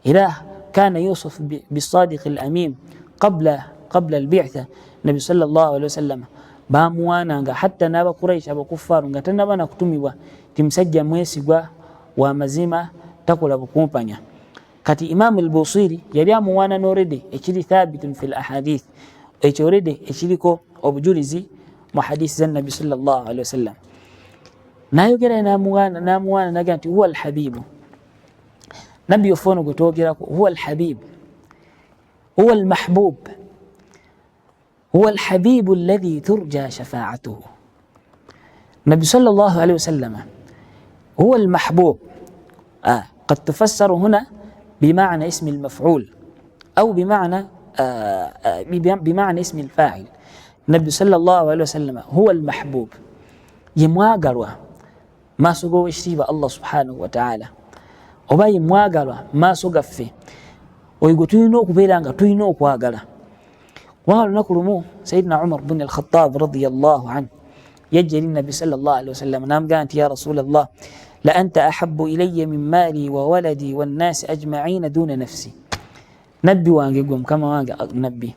Era kana Yusuf bisadiqi al amin qabla albitha, nabbi sallallahu alaihi wasallam bamuwaananga hatta n'Abakuraishi abakufaaru nga tannaba nakutumibwa ti musajja mwesigwa wa mazima, takola bukumpanya. Kati Imamu Albusiri yali amuwaana norede ekiri thabitun fi lahadith, ekyo orede ekiriko obujulizi mu hadisi za nabbi sallallahu alaihi wasallam. Nayogera namuwaana naga nti huwa alhabibu, nabbi ofe ono gwe twogerako, huwa alhabib, huwa almahbub, huwa alhabibu alladhi turja shafaatuhu. Nabbi sallallahu alaihi wasallama huwa almahbub, قد تفسر هنا بمعنى اسم المفعول أو بمعنى اسم الفاعل. Nabbi sallallahu alaihi wasallama huwa almahbub, ye mwagalwa maaso g'owekitiibwa Allah subhanahu wataala, oba ye mwagalwa maaso gaffe, oyo gwe tulina okubeera nga tulina okwagala. Kubanga lunaku lumu Sayidina Umar bin Alkhatab radiallahu anhu yajja eri nabbi sallallahu alaihi wasallam namugamba nti ya Rasulallah, la anta ahabu ilaya min maali wa waladi wannasi ajmaina duna nafsi. Nabbi wange, gwe mukama wange nabbi,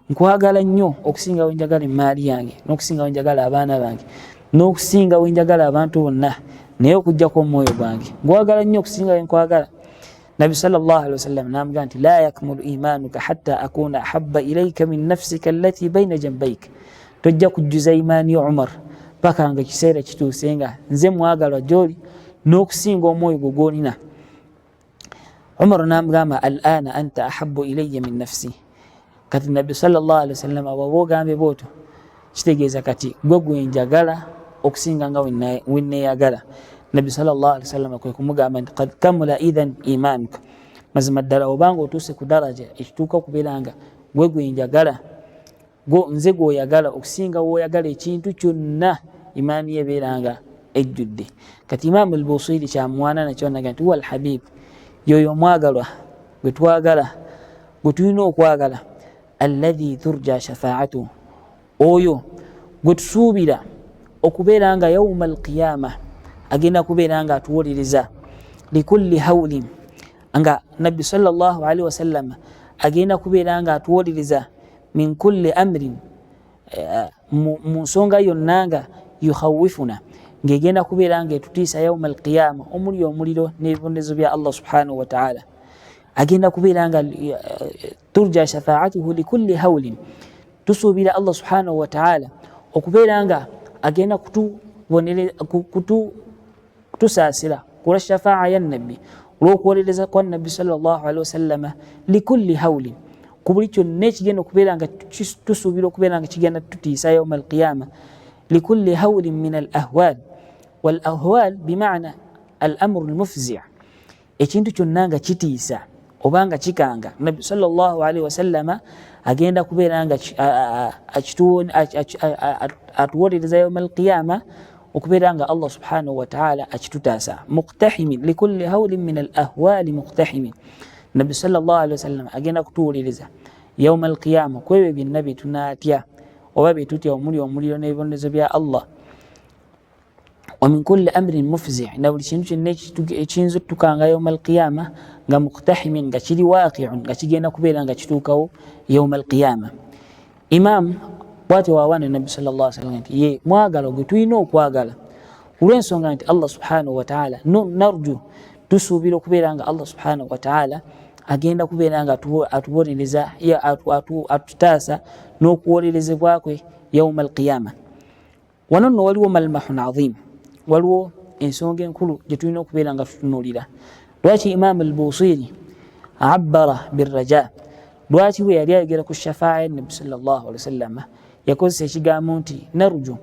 nkwagala nnyo okusinga wenjagala emaali yange, n'okusinga wenjagala abaana bange, n'okusinga wenjagala abantu bonna, naye okugjako omwoyo gwange nkwagala nnyo okusinga wenkwagala. Nabbi sallallahu alaihi wasallam namugamba nti la yakmulu imanuka hatta akuna ahabba ilaika min nafsika allati baina jambaik, tojja kujjuza imaani yo Umar paka nga ekiseera kituuse nga nze mwagalwa gyoli n'okusinga omwoyo gwo gwolina. Umar namugamba al ana anta ahabu ilaya min nafsi. Kati nabbi sallallahu alaihi wasallam bwoba ogambe bwotyo kitegeeza kati gwe gwenjagala okusinga nga wenneeyagala. Nabbi sallallahu alaihi wasallam kwe kumugamba nti kad kamula idhan imanuka, Mazima ddala obanga otuuse ku daraja ekituuka okubeera nga gwe gwenjagala, nze gwoyagala okusinga woyagala ekintu kyonna, imaani ye ebeera nga ejjudde. Kati Imaamu Albusiri kyamuwaana nakyo naga nti huwa alhabib, yoyo omwagalwa gwe twagala, gwe tulina okwagala, alladhi turja shafaatuhu, oyo gwe tusuubira okubeera nga yauma alqiyama agenda kubeera nga atuwuliriza, likulli haulin, nga Nabbi sallallahu alaihi wasallama agenda kubeera nga atuwuliriza, min kulli amrin, mu nsonga yonna nga yukhawifuna, ng'egenda kubeera nga etutiisa yauma alqiyama, omuli omuliro n'ebibonerezo bya Allah subhanahu wataala. Agenda kubeera nga turja shafaatuhu likulli haulin, tusuubira Allah subhanahu wataala okubeera nga agenda kutusaasira kulwa shafaa ya Nabbi, olw'okuwolereza kwa Nabbi sallallahu alaihi wasallama, likulli haulin, ku buli kyonna ekigenda okubeera nga tusuubira okubeera nga kigenda tutiisa yauma alqiyama, likulli haulin min al ahwal, wal ahwal bimana al amru lmufzi, ekintu kyonna nga kitiisa oba nga kikanga, Nabbi sallallahu alaihi wasallama agenda kubeera nga atuwolereza yauma alqiyama okubeera nga Allah subhanahu wataala akitutaasa. Muktahimin, likulli haulin min al ahwali muktahimin, Nabbi sallallahu alaihi wasallama agenda kutuwuliriza yauma alqiyama ku ebyo byonna byetunaatya oba byetutya, omuli omuliro n'ebibonerezo bya Allah. Wa min kulli amrin mufzi, na buli kintu kyonna ekiyinza otutukanga yauma alqiyama, nga muktahimin, nga kiri waqiun, nga kigenda kubeera nga kituukawo yauma alqiyama. Imam bwatyo wawaana Nabbi sallallahu alaihi wasallam nti ye mwagala gwe tulina okwagala, olw'ensonga nti Allah subhanahu wataala narju, tusuubira okubeera nga Allah subhanahu wataala agenda kubeera nga atubonereza, atutaasa n'okuwolerezebwa kwe yauma alqiyama. Wano nno waliwo malmahun azim, waliwo ensonga enkulu gye tulina okubeera nga tutunuulira. Lwaki Imaamu Albusiri abbara birraja? Lwaki bwe yali ayogera ku shafaa ya Nabbi sallallahu alaihi wasallama yakozesa ekigambo nti narju,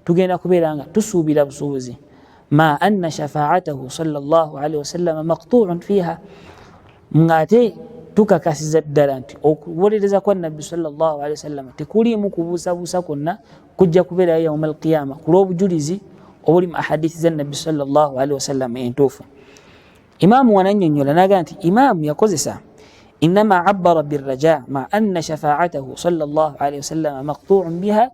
tugenda kubeera nga tusuubira busuubuzi, ma anna shafaatahu sallallahu alaihi wasallama maqtuun fiha, ng'ate tukakasiza ddala nti okuwolereza kwa Nabbi sallallahu alaihi wasallama tekuliimu kubuusabuusa kwonna, kujja kubeerayo yauma alqiyama, ku lw'obujulizi obuli mu ahadithi za Nabbi sallallahu alaihi wasallama entuufu. Imaamu wanannyonnyola naga nti imaamu yakozesa inama abbara birraja ma anna shafaatahu sallallahu alaihi wasallama maqtuun biha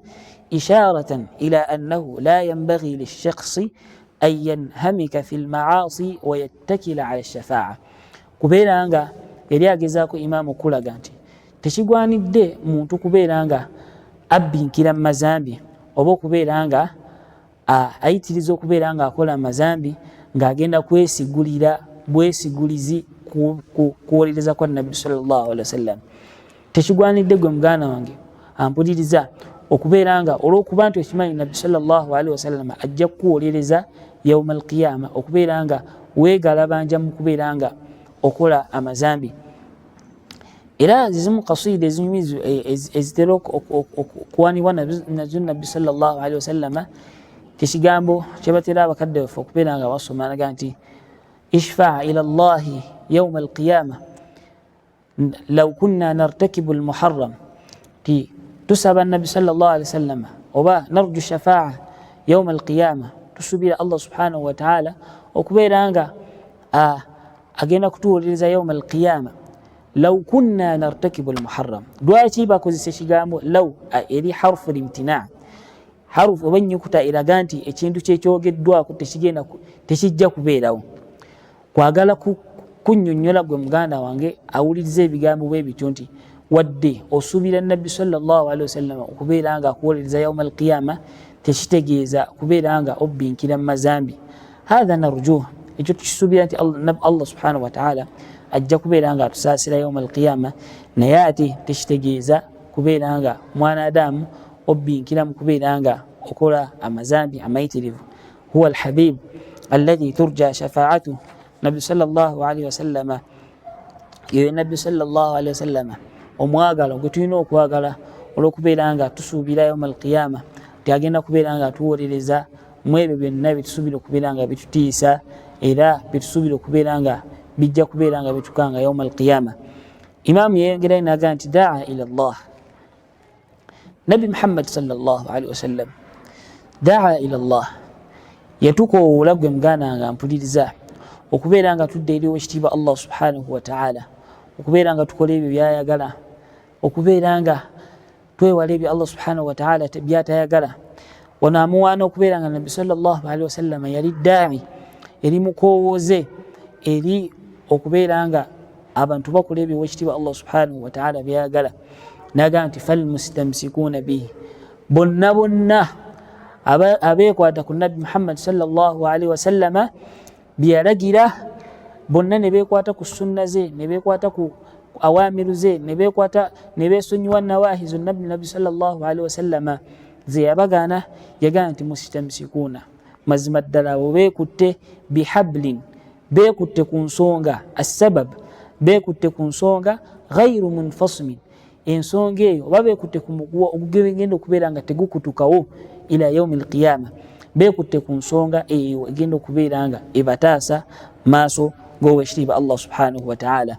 isharatan ila annahu la yanbaghi lishakhsi an yanhamika fi lmaasi wayattakila ala shafaa, kubeera nga yali agezaako imaamu okulaga nti tekigwanidde muntu kubeera nga abbinkira mu mazambi, oba okubeera nga ayitiriza okubeera nga akola amazambi, ng'agenda kwesigulira bwesigulizi kuwolereza kwa Nabbi sallallahu alaihi wasallam. Tekigwanidde gwe muganda wange ampuliriza okubeera nga olw'okuba nti okimanyi Nabbi sallallahu alaihi wasallam ajja kukuwolereza yauma alqiyama, okubeera nga weegalabanja mu kubeera nga okola amazambi. Era zizimu kasida ezinyumizu ezitera okuwanibwa nazo Nabbi sallallahu alaihi wasallama, kyekigambo kyebatera abakadde baffe okubeera nga basoma, naga nti ishfa ila llahi yauma alqiyama law kunna nartakibu almuharram, ti tusaba Nabbi sallallahu alaihi wasallama oba narju shafaa yauma alqiyama, tusuubira Allah subhanahu wataala okubeera nga agenda kutuwuliriza yauma alqiyama law kunna nartakibu almuharram. Lwaki bakozesa ekigambo law eri harufu limtina, harufu oba ennyukuta eraga nti ekintu kyekyogeddwako tekigenda tekijja kubeerawo, kwagala kunnyonnyola gwe muganda wange awuliriza ebigambo bwe bityo nti wadde osuubira Nabbi sallallahu alaihi wasallam okubeera nga akuwolereza yauma alqiyama, tekitegeeza kubeera nga obbinkira mu mazambi. Hatha narjuh, ekyo tukisuubira nti Allah subhanahu wataala ajja kubeera nga atusaasira yauma alqiyama, naye ate tekitegeeza kubeera nga mwana adamu obbinkira mu kubeera nga okola amazambi amayitirivu. Huwa alhabib alladhi turja shafaatuh, Nabbi sallallahu alaihi wasallama, yoyo Nabbi sallallahu alaihi wasallama omwagala gwe tulina okwagala, olw'okubeera nga tusuubira yauma alqiyama nti agenda kubeera nga atuwolereza mu ebyo byonna byetusuubira okubeera nga bitutiisa, era byetusuubira okubeera nga Bijja kubeera nga bitukanga yauma alqiyama. Imaamu yeyongerayo nagaa nti daa ila llah. Nabbi Muhammad sallallahu alaihi wasallam daa ila llah, yatukowoola, gwe muganda nga mpuliriza, okubeera nga tudda eri owekitiibwa Allah subhanahu wataala, okubeera nga tukola ebyo byayagala, okubeera nga twewala ebyo Allah subhanahu wataala byatayagala. Wano amuwaana okubeera nga Nabbi sallallahu alaihi wasallama yali daai, eri mukowooze eri okubeera nga abantu bakola ebyo owekitiibwa Allah subhanahu wataala byayagala. Nagaa nti falmustamsikuuna bihi, bonna bonna abeekwata ku Nabbi Muhammad sallallahu alaihi wasallama byeyalagira bonna, ne beekwata ku sunna ze, ne beekwata ku awamiru ze, ne beekwata ne beesonyiwa nawahi zonna Nabbi sallallahu alaihi wasallama ze yabagaana. Yagamba nti mustamsikuuna, mazima ddala abo beekutte, bihablin, beekutte ku nsonga, assabab, beekutte ku nsonga, ghairu munfasimin, ensonga eyo oba beekutte ku muguwa ogugenda okubeera nga tegukutukawo ila yaumi alqiyama. Beekutte ku nsonga eyo egenda okubeera nga ebataasa maaso g'owekitiibwa Allah subhanahu wataala.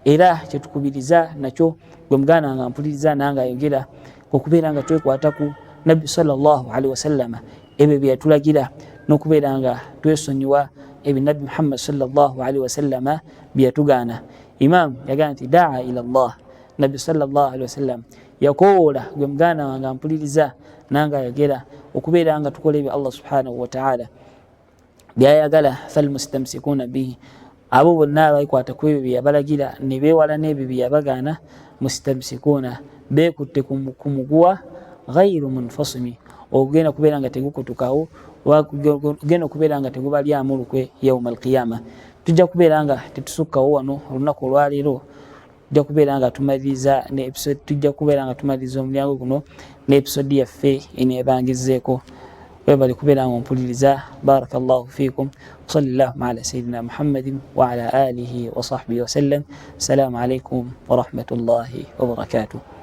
Era kyetukubiriza nakyo, gwe muganda nga mpuliriza nange ayogera, okubeera nga twekwata ku Nabbi sallallahu alaihi wasallama, ebyo byeyatulagira, n'okubeera nga twesonyiwa ebyo Nabbi Muhammad sallallahu alaihi wasallama byeyatugaana. Imam yagamba nti daa ila llah, Nabbi sallallahu alaihi wasallam yakowoola, gwe muganda wange ampuliriza nange ayogera, okubeera nga tukola ebyo Allah subhanahu wataala byayagala. Falmustamsikuuna bihi, abo bonna abekwata ku ebyo byeyabalagira ne beewala n'ebyo byeyabagaana, mustamsikuuna, beekutte ku muguwa ghairu munfasimi, ogenda kubeera nga tegukutukawo, ogenda okubeera nga tegubalyamu lukwe yauma alqiyama. Tujja kubeera nga tetusukkawo wano olunaku olwaleero. Tujja kubeera nga tumaliriza ne episode, tujja kubeera nga tumaliriza omulyango guno ne episode yaffe eneebangizeeko. Webale kubeera nga ompuliriza. Barakallahu fikum, wasali llahuma ala sayidina Muhammadin waala alihi wasahbihi wasallam. Assalamu alaikum warahmatullahi wabarakatuh.